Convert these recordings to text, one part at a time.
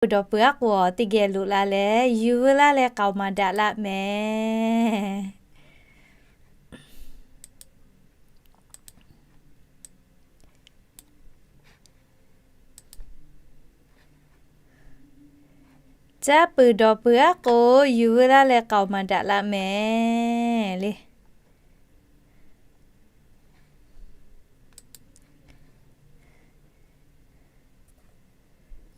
peuˬ dawˬ peuˬ aˉ k'o teˇ geh loꞈ la leh, yuˬ veu laˇ leh k'aoˍ maˍ daꞈ laˇ mehˍ. Caˇ peuˬ dawˬ peuˬ aˉ k'o, yuˬ veu laˇ leh k'aoˍ maˍ daꞈ laˇ mehˍ le.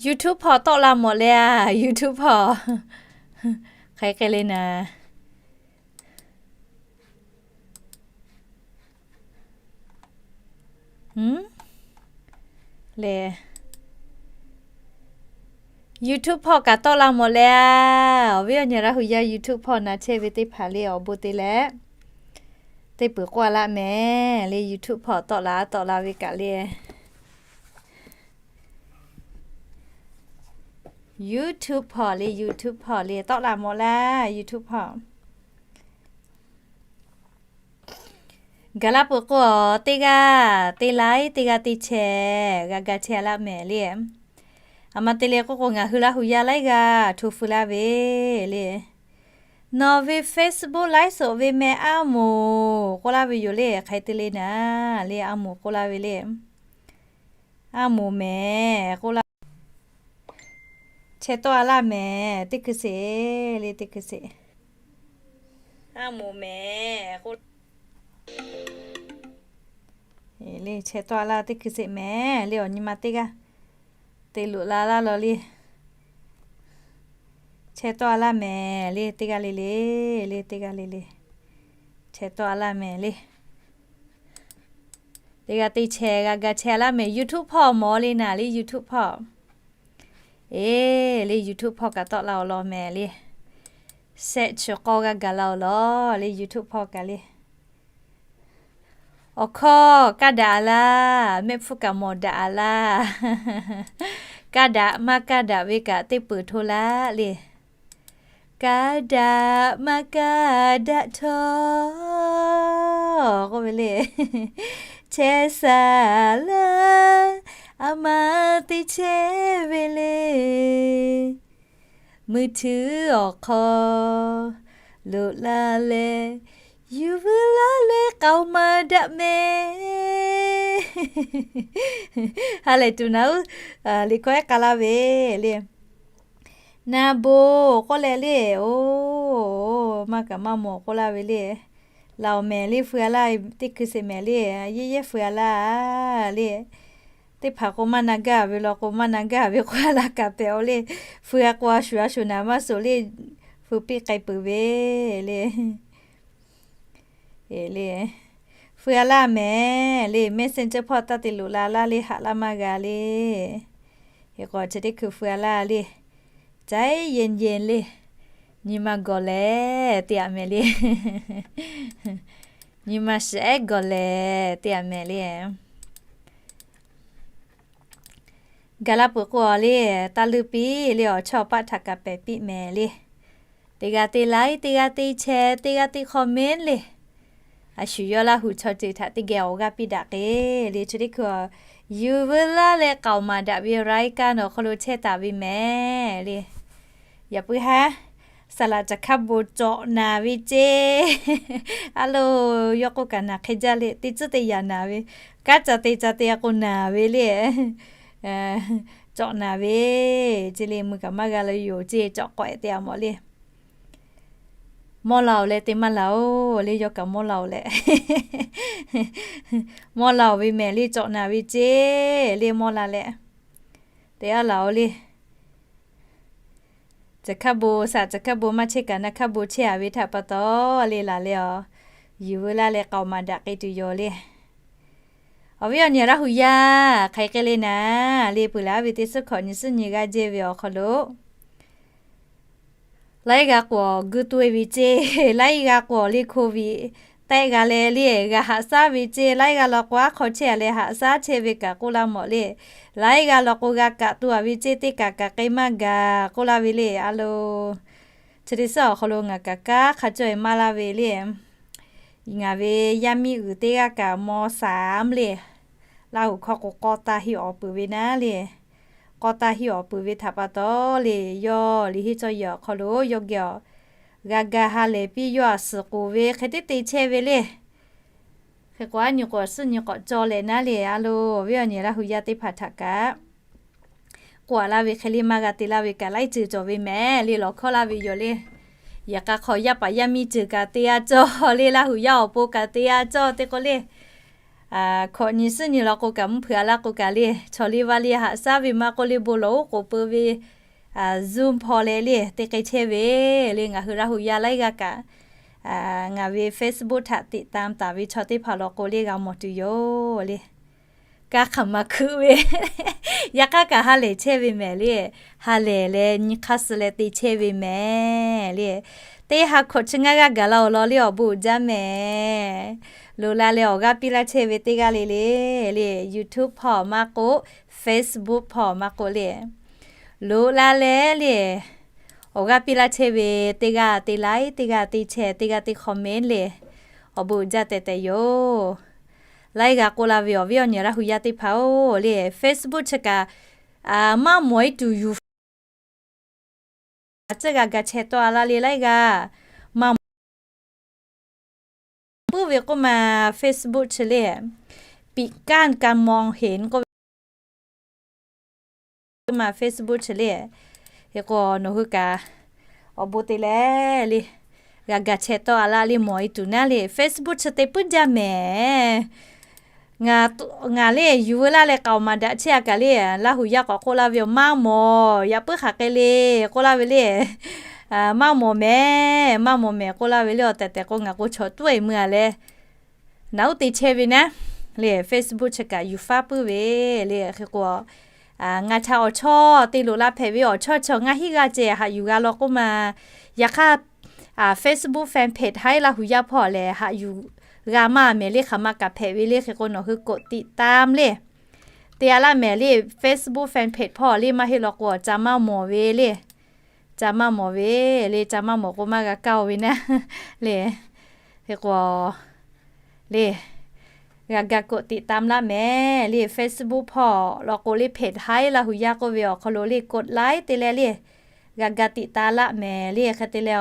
YouTube hpawˇ tawˆ la mawˬ le a, YouTube hpawˇ. Hk'aˬ hk'e le naˍ. Lehˬ, YouTube hpawˇ kaꞈ tawˆ la mawˬ le a. Awˬ viˉ awˬ nyi Laˇ hu yaˇ YouTube hpawˇ na chehˇ ve teˇ hpaˍ le awˬ bon te leh, teˇ peuˬ k'oˆ a laˇ mehˍ le. YouTube hpawˇ tawˆ la tawˆ la ve kaꞈ le. YouTube hpawˇ le, YouTube hpawˇ le tawˆ la mawˬ laˇ, YouTube hpawˇ. Gaˬ la peuˬ k'o, teˇ g'aˇ te laiˉ, teˇ g'aˇ te chehˇ, g'a ga chehˇ a laˇ mehˍ le. A ma te le k'oˆ k'o, ngaˬ hui Laˇ hu yaˇ laiˉ g'aˇ hto feu laˇ ve le. Nawˬ ve Facebook laiˉ soꞈ ve meh aˉ moˍ k'oˆ laˇ ve yoˬ le. Hk'aˬ hk'e te le naˍ le, aˉ moˍ k'oˆ laˇ ve le. Aˉ moˍ mehˍ k'oˆ laˇ. Chehˇ tawˆ a laˇ mehˍ, teˇ hkui sheˍ le, teˇ hkui sheˍ. Aˉ moˍ mehˍ k'oˆ le, chehˇ tawˆ a laˇ teˇ hkui sheˍ mehˍ le. Awˬ nyi ma teˇ g'aˇ te loꞈ la laˇ law le. Chehˇ tawˆ a laˇ mehˍ le, teˇ g'aˇ le le, le teˇ g'aˇ le le. Chehˇ tawˆ a laˇ mehˍ le. Teˇ g'aˇ te chehˇ g'a ga chehˇ a laˇ mehˍ. YouTube hpawˇ mawˬ le naˍ le, YouTube hpawˇ. Eˬ le, YouTube hpawˇ kaꞈ tawˆ la awˬ lawn mehˍ le. Shehˆ chi k'awˇ g'a gaˬ la awˬ lawn le, YouTube hpawˇ kaꞈ le. Awˬ hkawˇ kaˇ daꞈ a laˇ, mehˆ hpfuhˇ kaꞈ mawˬ daꞈ a laˇ. Kaˇ daꞈ maˇ kaˇ daꞈ ve kaꞈ teˇ peuˬ hto laˇ le. Kaˇ daꞈ maˇ kaˇ daꞈ htawˇ k'oˆ ve le. Chehˇ saˍ laˇ, a ma te chehˇ ve le. Mui htuiˉ awˬ hk'aw loꞈ la leh, yuˬ veu laˇ leh k'aoˍ maˍ daꞈ mehˍ. Ha lehˬ tuˬ naˍ uˉ liꞈ hkawˇ ehˉ k'a laˇ ve le. Na bon k'oˆ leh le, oˬ, maˇ kaꞈ maˇ mawˬ k'oˆ laˇ ve le. Laˬ awˬ mehˍ le, feu a laˇ, teˇ hkui sheˍ mehˍ le, yehˇ yehˇ feu a laˇ le. Teˇ hpaˍ k'o maˇ na gaˇ ve law k'o, maˇ na gaˇ ve k'oˆ a laˇ kaꞈ pehꞈ o le. Feu a k'o a shuˍ a shuˍ naˍ maˇ suˍ le, feu piˇ k'ai peuˬ ve le. Le, feu a laˇ mehˍ le, Messenger hpawˇ taˇ te loꞈ la laˇ le, haꞈ laˇ maˇ g'a le. Hk'e k'o chi teˇ hkui feu a laˇ le. Caiˉ yehˬ yehˬ le. Nyi ma gawˬ lehˬ te aꞈ mehˍ le. Nyi ma shiˍ ehˉ gawˬ lehˬ te aꞈ mehˍ le. Gaˬ la peuˬ k'o le, taˇ leuˇ piˇ le, awˬ chawˇ awˬ paˆ htaꞈ kaꞈ pehˬ piˇ mehˍ le. Teˇ g'aˇ te laiˉ, teˇ g'aˇ te chehˇ, teˇ g'aˇ te comment le. A shu yawˇ Laˇ hu chaw ceuˬ htaꞈ teˇ geh awˬ g'aˇ piˇ daꞈ k'e le, chi teˇ hkui yuˬ veu laˇ leh k'aoˍ maˍ daꞈ ve รายการ awˬ hk'aw lo chehˇ taˍ ve mehˍ le. Yaꞈ puiˉ haˉ, saˍ laꞈ caˬ hkaˇ bon cawꞈ naˍ ve ceˇ. A lo, yawˇ k'oˆ kaꞈ naˍ hk'e jaˇ le, teˇ tcuhˉ te yaꞈ naˍ ve, kanˉ ca te ca te a k'o naˍ ve le. Cawꞈ naˍ ve ceˇ le, mui kaꞈ maˇ g'a la yoˬ ceˇ, cawꞈ k'awehꞈ te a mawˬ le. Mawˇ la oˬ leh te maˇ la oˬ le, yawˇ kaꞈ mawˇ la oˬ leh. Mawˇ la oˬ ve mehˍ le, cawꞈ naˍ ve ceˇ le, mawˇ la leh. Te a laˬ oˬ le. Caˬ hkaˇ bon, saˍ caˬ hkaˇ bon maˇ chehˇ kaꞈ naˍ hkaˇ bon chehˇ a ve htaꞈ pa taw le laˬ leh a, yuˬ veu laˇ leh k'aoˍ maˍ daꞈ k'e tuˬ yoˬ le. Awˬ viˉ awˬ nyi Laˇ hu yaˇ hk'aˬ hk'e le naˍ le, peuˬ laˬ ve teˇ suhˉ hkawꞈ nyi suhˉ nyi g'aˇ jehˇ ve awˬ hk'aw lo, laiˉ g'a k'awꞈ gu tuˆ e ve ceˇ, laiˉ g'a k'awꞈ le โควิด tehˆ g'a leh le g'a haꞈ shaˉ ve ceˇ, laiˉ g'a law k'o aˉ hk'aw chehˇ a leh haꞈ shaˉ chehˇ ve kaꞈ k'oˆ laˇ mawˬ le. Laiˉ g'a law k'o g'a kaꞈ tuˬ a ve ceˇ, teˇ kaꞈ kaꞈ k'e maˇ gaˬ k'oˆ laˇ ve le. A lo, chi teˇ suhˉ awˬ hk'aw lo ngaˬ kaꞈ kanˉ hk'a cawˇ e maˇ laˇ ve le. Ngaˬ ve yaˇ miˇ uiˍ teˇ g'aˇ kaꞈ ม.สาม le, Laˇ hu hkawˇ k'o k'awꞈ taˇ heˆ awˬ peuˬ ve naˉ le. k'awˇ taˇ hiˆ awˬ peuˬ ve htaꞈ pa taw le, yawˇ liꞈ henˇ cawˇ yehˬ awˬ hk'aw lo yawˇ geh awˬ g'a ga ha lehˬ piˇ, yawˇ a suhˍ k'oˍ ve hk'e teˇ te chehˇ ve le. Hk'e k'o, aˉ nyi k'awꞈ suhˉ nyi k'awꞈ cawˬ lehˬ naˉ le, a lo awˬ viˉ awˬ nyi Laˇ hu yaˇ teˇ hpaˍ htaꞈ kaꞈ k'oˆ a laˇ ve hk'e le, maˇ g'a te laˇ ve kaꞈ laiˉ ceuˬ cawˬ ve mehˍ le, lawˬ hkawˇ laˇ ve yoˬ le. Yaꞈ hk'aˇ hk'aw yaˇ paˍ yaˇ miˇ ceuˬ kaꞈ te a cawˇ le, Laˇ hu yaˇ awˬ pon kaꞈ te a cawˇ te k'o le, hkawꞈ nyi suhˉ nyi law k'o kaꞈ mvuhˇ hpeuꞈ a laˇ k'o kaꞈ le, chaw liˇ vaˇ liˇ haꞈ shaˉ ve maˇ k'oˆ le, bon lawˬ oˉ k'oˍ peu ve Zoom hpawˇ leh le te k'ai chehˇ ve le. Ngaˬ hui Laˇ hu yaˇ laiˉ g'aˇ kaꞈ ngaˬ ve Facebook htaꞈ tiꞈ tam taˍ ve chaw teˇ hpaˍ law k'o le g'a mawˬ tuˬ yoˬ le. Kaˇ hk'aˬ ma hkuˆ ve, yaꞈ hk'aˇ kaꞈ ha lehˬ chehˇ ve mehˍ le. Ha lehˬ leh nyi hk'aˇ suh leh te chehˇ ve mehˍ le. Teˇ ha hkawꞈ chi ngaˇ g'aˇ gaˬ la awˬ lawn le awˬ bon uiˍ jaˇ mehˍ. Loꞈ la leh awˬ g'aˇ piˇ laˇ chehˇ ve teˇ g'aˇ le le, le YouTube hpawˇ maˇ k'oˆ, Facebook hpawˇ maˇ k'oˆ le, loꞈ la leh le awˬ g'aˇ piˇ laˇ chehˇ ve teˇ g'aˇ te like, teˇ g'aˇ te share, teˇ g'aˇ te comment le, awˬ bon uiˍ jaˇ tehꞈ tehꞈ yoˬ. Laiˉ g'aˇ k'oˆ laˇ ve awˬ viˉ awˬ nyi Laˇ hu yaˇ teˇ hpaˍ-oˬ le, Facebook chi kaꞈ maˇ mawˬ e tuˬ yuˬ tcuhˇ g'a ga chehˇ tawˆ a laˇ le laiˉ g'aˇ. Maˇ mawˬ puiˉ ve k'oˆ ma Facebook chi le, ปิดกั้นการมองเห็น k'oˆ ve ma Facebook chi le. Hk'e k'o nawˬ hui kaꞈ awˬ bon te leh le g'a ga chehˇ tawˆ a laˇ le, mawˬ e tuˬ naˉ le Facebook chi te puiˉ jaˇ mehˍ. Ngaˬ le yuˬ veu laˇ leh k'aoˍ maˍ daꞈ chehˇ a kaꞈ le, Laˇ hu yaˇ k'awꞈ k'oˆ laˇ ve yoˬ, maˇ mawˬ, yaꞈ puiˉ hk'aˬ hk'e le k'oˆ laˇ ve le. Maˇ mawˬ mehˍ, maˇ mawˬ mehˍ k'oˆ laˇ ve le. Awˬ tehˬ tehˬ k'o ngaˬ k'o chaw tuˉ e mui a leh, naˬ uˉ te chehˇ ve naˉ le, Facebook chi kaꞈ yuˬ faˉ puiˉ ve le. Hk'e k'o ngaˬ htaꞈ awˬ chawˇ te loꞈ la hpehꞈ ve awˬ chawˇ chi ngaˇ hinˉ g'aˇ ceh haꞈ yuˬ g'a law k'oˆ ma. Yaꞈ hk'aˇ Facebook fan page haiˉ Laˇ hu yaˇ hpawˇ lehˬ haꞈ yuˬ g'a maˇ mehˍ le, hk'aˬ ma kaꞈ hpehꞈ ve le. Hk'e k'o nawˬ hui กดติดตาม le te a laˇ mehˍ le. Facebook fan page hpawˇ le maˇ heˆ law k'o ca maˇ mawˬ ve le. Ca maˇ mawˬ ve le, ca maˇ mawˬ k'o maˇ g'a kaˇ-oˬ ve naˉ le. Hk'e k'o le g'a ga กดติดตาม laˇ mehˍ le. Facebook hpawˇ law k'o le page haiˉ Laˇ hu yaˇ k'oˆ ve awˬ hk'aw lo le กดไลค์ te leh le g'a ga tiꞈ ta laˇ mehˍ le. Hk'e te leh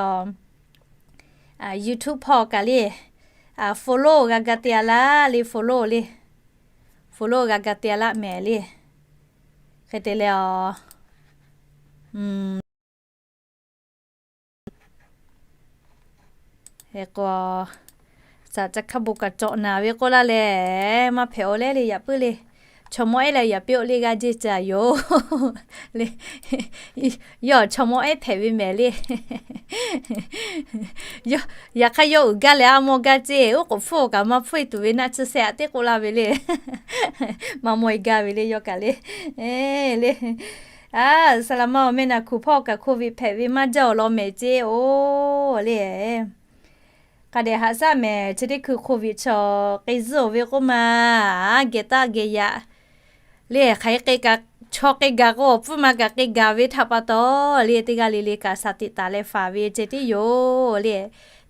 a YouTube hpawˇ kaꞈ le follow g'a ga te a laˇ le, follow le, follow g'a ga te a laˇ mehˍ le. Hk'e te leh a Hk'e k'o, saˍ ca hk'a bon kaꞈ cawꞈ naˍ ve k'oˆ laˇ leh, maˇ hpehꞈ-oˬ leh le, yaꞈ puiˉ le. Chaw mawˇ ehˉ leh yaꞈ piˇ-oˬ le, g'a jeˇ ca yoˬ le. Yawˇ chaw mawˇ ehˉ hpehꞈ ve mehˍ le. Yaꞈ hk'aˇ yawˇ uiˍ gaˇ leh a mawˇ gaˇ ceˇ, oˉ k'oˍ hpfuhˇ kaꞈ maˇ hpfuhˇ e tuˬ ve naˆ tsuhˇ shehˍ aꞈ teˇ k'oˆ laˇ ve le. Maˇ mawˇ e gaˇ ve le yawˇ kaꞈ le. Le, a, saˍ laˍ ma awˬ meh naˬ hkuˬ hpawˇ kaꞈ โควิด hpehꞈ ve maˇ jaˇ awˬ lawn mehˍ ceˇ-oˬ le. Hk'a dehꞈ haꞈ shaˉ mehˍ, chi teˇ hkui โควิด chaw k'e zuhˆ-oˬ ve k'oˆ ma, geh taˆ geh yaꞈ le, hk'aˬ hk'e k'e kaꞈ, chaw k'e gaˬ k'o awˬ pfuhˇ ma kaꞈ k'e gaˬ ve htaꞈ pa taw le, teˇ g'aˇ le le kaꞈ shaˍ tiꞈ taˍ leh faˍ ve ceh tiˉ yoˬ le.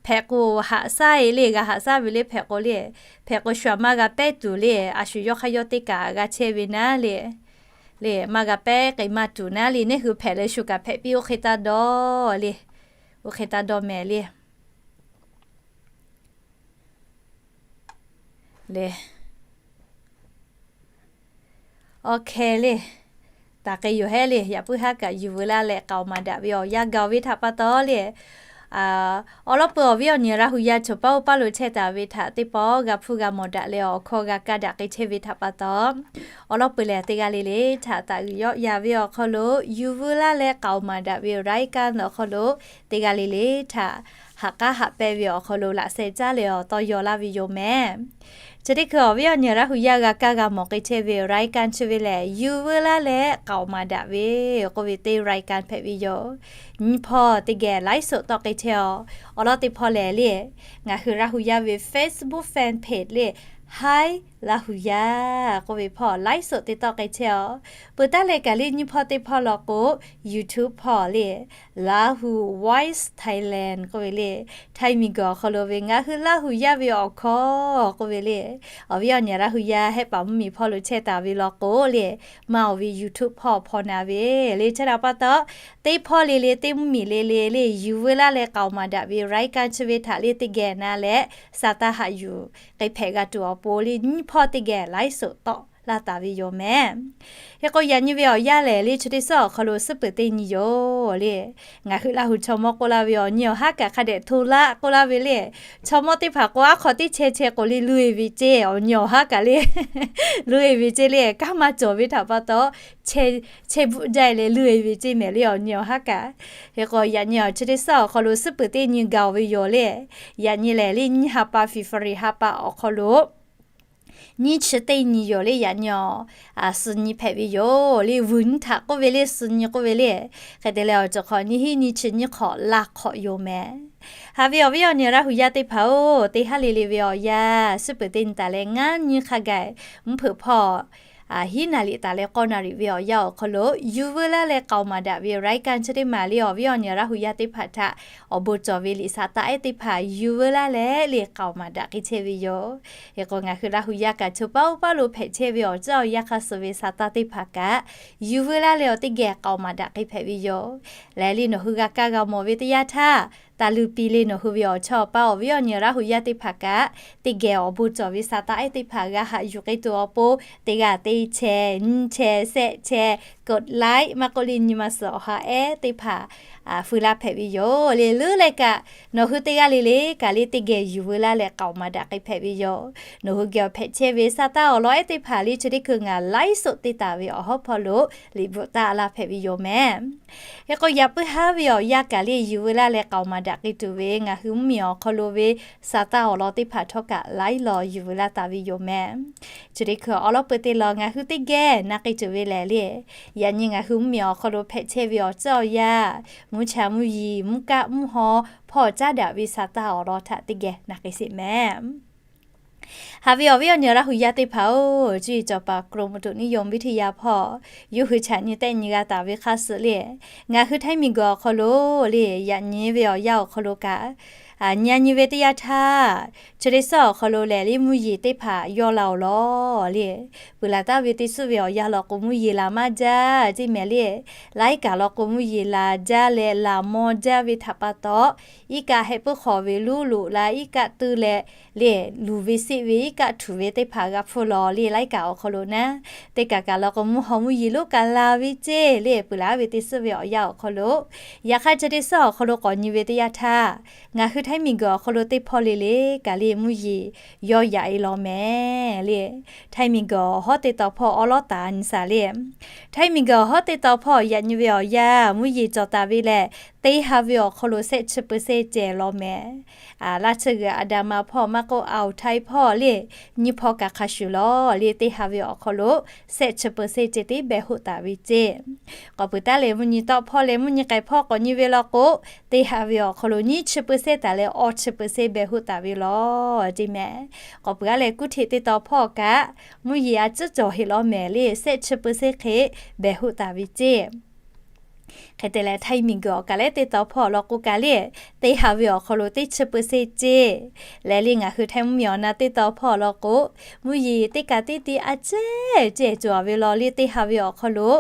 Hpehꞈ k'o haꞈ shaˉ e le, g'a haꞈ shaˉ ve le hpehꞈ k'o le, hpehꞈ k'o shu aꞈ maˇ g'a pehˉ tuˬ le, a shu yawˇ hk'aˇ yawˇ teˇ kaꞈ g'a chehˇ ve naˉ le. Le maˇ g'a pehˉ k'ai maˇ tuˬ naˉ le, neˇ hui hpehꞈ leh shu kaꞈ hpehꞈ piˇ oˇ hk'e taˇ dawˇ le. Oˇ hk'e taˇ dawˇ mehˍ le. Le, awˬ hkeh le, taˍ k'ai yoˬ hehˉ le. Yaꞈ puiˉ haˉ kaꞈ yuˬ veu laˇ leh k'aoˍ maˍ daꞈ ve awˬ yanˇ gaˬ-oˬ ve htaꞈ pa taw le, awˬ lawn peuˬ awˬ viˉ awˬ nyi Laˇ hu yaˇ chaw paˇ oˇ paˇ lo chehˇ taˍ ve htaꞈ teˇ pawˆ g'a hpuˇ g'a mawˬ daꞈ leh awˬ hkawˇ g'a kaˇ daꞈ k'ai chehˇ ve htaꞈ pa taw, awˬ lawn peuˬ lehˬ teˇ g'aˇ le le htaꞈ taˍ g'uiˬ yawˆ yan ve awˬ hk'aw lo yuˬ veu laˇ leh k'aoˍ maˍ daꞈ ve รายการ awˬ hk'aw lo teˇ g'aˇ le le htaꞈ haꞈ k'aˉ haꞈ pehnˇ ve awˬ hk'aw lo laꞈ sheh caˉ leh awˬ tawˇ yaw laˇ ve yoˬ mehˍ. Chi teˇ hkui awˬ viˉ awˬ nyi Laˇ hu yaˇ g'a kaˇ g'a mawˬ k'ai chehˇ ve รายการ chi ve lehˬ, yuˬ veu laˇ leh k'aoˍ maˍ daꞈ ve k'oˆ ve teˇ รายการ hpehꞈ ve yoˬ. Nyi hpawˇ teˇ geh ไลฟ์สด tawˆ k'ai chehˇ-oˬ. Awˬ lawn teˇ hpawˇ lehˬ le, ngaˬ hui Laˇ hu yaˇ ve Facebook fan page le, haiˉ Laˇ huˍ yaˇ k'oˆ ve hpawˇ ไลฟ์สด te tawˆ k'ai chehˇ-oˬ. Peuˬ taˉ leh kaꞈ le nyiˇ hpawˇ teˇ hpawˇ law k'o, YouTube hpawˇ le, Laˇ huˍ Voice Thailand k'oˆ ve le, Htaiˇ miˬguiˬ awˬ hk'aw lo ve ngaˬ hui Laˇ huˍ yaˇ ve awˬ hkawˇ k'oˆ ve le, awˬ viˉ awˬ nyi Laˇ huˍ yaˇ hehˆ paˍ mvuhˇmiˬ hpawˇ lo chehˇ taˍ ve law k'o le, maˇ awˬ ve YouTube hpawˇ hpaw na ve le. Chi htaꞈ pa taw, teˇ hpawˇ le le, teˇ mvuhˇmiˬ le le le, yuˬ veu laˇ leh k'aoˍ maˍ daꞈ ve รายการ chi ve htaꞈ le teˇ geh na leh, sa taˇ haꞈ yuˬ k'ai hpehꞈ g'a tuˬ awˬ pon le nyiˇ hpawˇ teˇ geh ไลฟ์สด tawˆ laˇ taˍ ve yoˬ mehˍ. Hk'e k'o, yaꞈ nyi ve awˬ yanˇ lehˬ le, chi teˇ suhˉ awˬ hk'aw lo suhˉ peuˬ teˇ nyi yoˬ le. Ngaˬ hui Laˇ huˍ chaw mawˇ k'oˆ laˇ ve awˬ nyi awˬ haˉ kaꞈ hk'a dehꞈ hto laˆ k'oˆ laˇ ve le. Chaw mawˇ teˇ hpaˍ k'o, aˉ hk'aw teˇ chehˇ chehˇ k'o le, luˇ-e ve ceˇ, awˬ nyi awˬ haˉ kaꞈ le, luˇ-e ve ceˇ le. Kanˉ maˇ cawˬ ve htaꞈ pa taw, chehˇ bvuhˆ jaˇ-e leh luˇ-e ve ceˇ mehˍ le, awˬ nyi awˬ haˉ kaꞈ. Hk'e k'o, yaꞈ nyi awˬ chi teˇ suhˉ awˬ hk'aw lo suhˉ peuˬ teˇ nyi gaˬ-oˬ ve yoˬ le. Yaꞈ nyi lehˬ le, nyiˇ ha pa February ha pa awˬ hk'aw lo nyiˇ chi teˇ nyi yoˬ le. Yaꞈ nyi awˬ suh nyi hpehꞈ ve yoˬ le. Vuiˬ nyi htaꞈ k'oˆ ve le, suh nyi k'oˆ ve le. Hk'e te leh, awˬ ceuˬ hk'awꞈ nyiˇ hinˉ nyiˇ chi nyiˇ hk'awꞈ laˇ hk'awꞈ yoˬ mehˍ. Haꞈ ve awˬ viˉ awˬ nyi Laˇ huˍ yaˇ teˇ hpaˍ-oˬ, teˇ haˉ le le ve awˬ yanˇ suhˉ peuˬ teˇ nyi taˍ leh ngaˇ nyi hk'a gaˬ mvuhˇ hpeuꞈ hpawˇ hiˉ naˍ riˍ taˍ leh k'awˇ naˍ riˍ ve awˬ yanˇ awˬ hk'aw lo, yuˬ veu laˇ leh k'aoˍ maˍ daꞈ ve รายการ chi teˇ maˬ le, awˬ viˉ awˬ nyi Laˇ huˍ yaˇ teˇ hpaˍ htaꞈ awˬ bon cawˬ ve liꞈ saˍ taˆ ehˉ teˇ hpaˍ yuˬ veu laˇ leh le k'aoˍ maˍ daꞈ k'ai chehˇ ve yoˬ. Hk'e k'o, ngaˬ hui Laˇ huˍ yaˇ kaꞈ chaw paˉ oˇ paˉ lo hpehꞈ chehˇ ve awˬ ceuˬ awˬ yanˇ hk'aˇ suh ve saˍ taˇ teˇ hpaˍ kaꞈ yuˬ veu laˇ leh awˬ teˇ geh k'aoˍ maˍ daꞈ k'ai hpehꞈ ve yoˬ. Lehˬ le, nawˬ hui g'a kaˇ g'a mawˬ ve teˇ yanˇ htaˇ, taˇ luˇ piˇ le, nawˬ hui ve awˬ chawˇ awˬ paˇ awˬ viˉ awˬ nyi Laˇ huˍ yaˇ teˇ hpaˍ kaꞈ teˇ geh awˬ bon cawˬ ve saˍ taˇ ehˉ teˇ hpaˍ g'a haꞈ yuˬ k'ai tuˬ awˬ pon, teˇ g'aˇ teˇ chehˇ, nyiˇ chehˇ, shehˆ chehˇ, กดไลค์ maˇ k'oˆ le nyi ma suhˍ awˬ ha ehˉ teˇ hpaˍ fuiˍ laˇ hpehꞈ ve yoˬ le. Leuˉ leh kaꞈ, nawˬ hui teˇ g'aˇ le le kaꞈ le teˇ geh yuˬ veu laˇ leh k'aoˍ maˍ daꞈ k'ai hpehꞈ ve yoˬ. Nawˬ hui geh awˬ hpehꞈ chehˇ ve saˍ taˇ awˬ lawn ehˉ teˇ hpaˍ le chi teˇ hkui ngaˬ ไลฟ์สด te taˍ ve awˬ hawˉ hpawˇ lo liꞈ bvuhꞈ taˆ laˇ hpehꞈ ve yoˬ mehˍ. Hk'e k'o, yaꞈ puiˉ haˉ ve awˬ yanˇ kaꞈ le yuˬ veu laˇ leh k'aoˍ maˍ daꞈ k'ai tuˬ ve ngaˬ hui mvuhˇmiˬ awˬ hk'aw lo ve saˍ taˇ awˬ lawn teˇ hpaˍ htawˇ kaꞈ laiˉ law yuˬ veu laˇ taˍ ve yoˬ mehˍ. Chi teˇ hkui awˉ lawˉ peu teˇ law ngaˬ hui teˇ geh na k'ai tuˬ ve lehˬ le, yaꞈ nyi ngaˬ hui mvuhˇmiˬ awˬ hk'aw lo hpehꞈ chehˇ ve awˬ ceuˬ awˬ yanˇ, mvuhˇ cha mvuhˇ yeˬ, mvuhˇ kaˆ mvuhˇ haw, hpawˇ caˉ daꞈ ve saˍ taˇ awˬ lawn htaꞈ teˇ geh na k'ai sheˍ mehˍ. Haꞈ ve awˬ viˉ awˬ nyi Laˇ huˍ yaˇ teˇ hpaˍ-oˬ, cuˇ yiˍ cawˬ paˍ กรมอุตุนิยมวิทยา hpawˇ yawˇ hui chaꞈ nyi tehˆ nyi g'a taˍ ve hk'a suh le, ngaˬ hui Htaiˇ miˬguiˬ awˬ hk'aw lo le, yaꞈ nyi ve awˬ yanˇ awˬ hk'aw lo kaꞈ, nyi a nyi ve teˇ yanˇ htaˇ, chi teˇ suhˉ awˬ hk'aw lo lehˬ le mvuhˇ yeˬ teˇ hpaˍ yawˇ la awˬ lawn le, peuˬ laˬ taˍ ve teˇ suhˉ ve awˬ yanˇ law k'o mvuhˇ yeˬ laˬ maˇ jaˇ ceˇ mehˍ le. Laiˉ kaꞈ law k'o mvuhˇ yeˬ laˬ jaˇ leh laˬ maw jaˇ ve htaꞈ pa taw, iˉ kaˆ heh puiˉ hk'awꞈ ve luˉ loꞈ la iˉ kaˆ teu leh le, luˬ ve seˆ ve iˉ kaˆ htuꞈ ve teˇ hpaˍ g'a hpfuhˇ law le. Laiˉ kaꞈ awˬ hk'aw lo naˉ, teˇ kaꞈ kaꞈ law k'o mvuhˇ haw mvuhˇ yeˬ lonˉ kaꞈ la ve ceˇ le, peuˬ laˬ ve teˇ suhˉ ve awˬ yanˇ awˬ hk'aw lo, yaꞈ hk'aˇ chi teˇ suhˉ awˬ hk'aw lo k'awꞈ nyi ve teˇ yanˇ htaˇ, ngaˬ hui Htaiˇ miˬguiˬ awˬ hk'aw lo teˇ hpawˇ le le kaꞈ le mvuhˇ yeˬ yawˇ yaꞈ-e law mehˍ le. Htaiˇ miˬguiˬ awˬ hawˉ teˇ taw hpawˇ awˉ lawˉ taˍ nyi shaˍ le. Htaiˇ miˬguiˬ awˬ hawˉ teˇ taw hpawˇ yaꞈ nyi ve awˬ yanˇ mvuhˇ yeˬ cawˬ taˍ ve lehˬ, teˇ ha ve awˬ hk'aw lo shehˆ chi เปอร์เซ็นต์ ceh law mehˍ. Laˇ chi g'uiˬ Aˍdanˍ ma hpawˇ maˇ k'oˆ Awˬ Htaiˇ hpawˇ le, nyiˇ hpawˇ kaꞈ hk'a shuˍ law le teˇ ha ve awˬ hk'aw lo shehˆ chi เปอร์เซ็นต์ ceh tiˉ behˬ hoˆ taˍ ve ceˇ. K'awꞈ peuˬ taˉ leh mvuhˇ nyi tawˆ hpawˇ leh mvuhˇ nyi k'ai hpawˇ k'awꞈ nyi ve law k'o, teˇ ha ve awˬ hk'aw lo nyiˇ chi เปอร์เซ็นต์ taˍ leh awˇ chi เปอร์เซ็นต์ behˬ hoˆ taˍ ve law ceˇ mehˍ. K'awꞈ peuˬ a leh kuˇ hteꞈ teˇ taw hpawˇ kaꞈ, mvuhˇ yeˬ a ciˉ cawˬ heˆ law mehˍ le, shehˆ chi เปอร์เซ็นต์ hk'e behˬ hoˆ taˍ ve ceˇ. Hk'e te leh Htaiˇ miˬguiˬ awˬ kaˬ lehˉ teˇ taw hpawˇ law k'o kaꞈ le, teˇ ha ve awˬ hk'aw lo teˇ chi เปอร์เซ็นต์ ceˇ. Lehˬ le ngaˬ hui Htaiˇ mvuhˇmiˬ awˬ na teˇ taw hpawˇ law k'o, mvuhˇ yeˬ teˇ kaꞈ teˇ ti a ciˉ ceh cawˬ ve law le teˇ ha ve awˬ hk'aw lo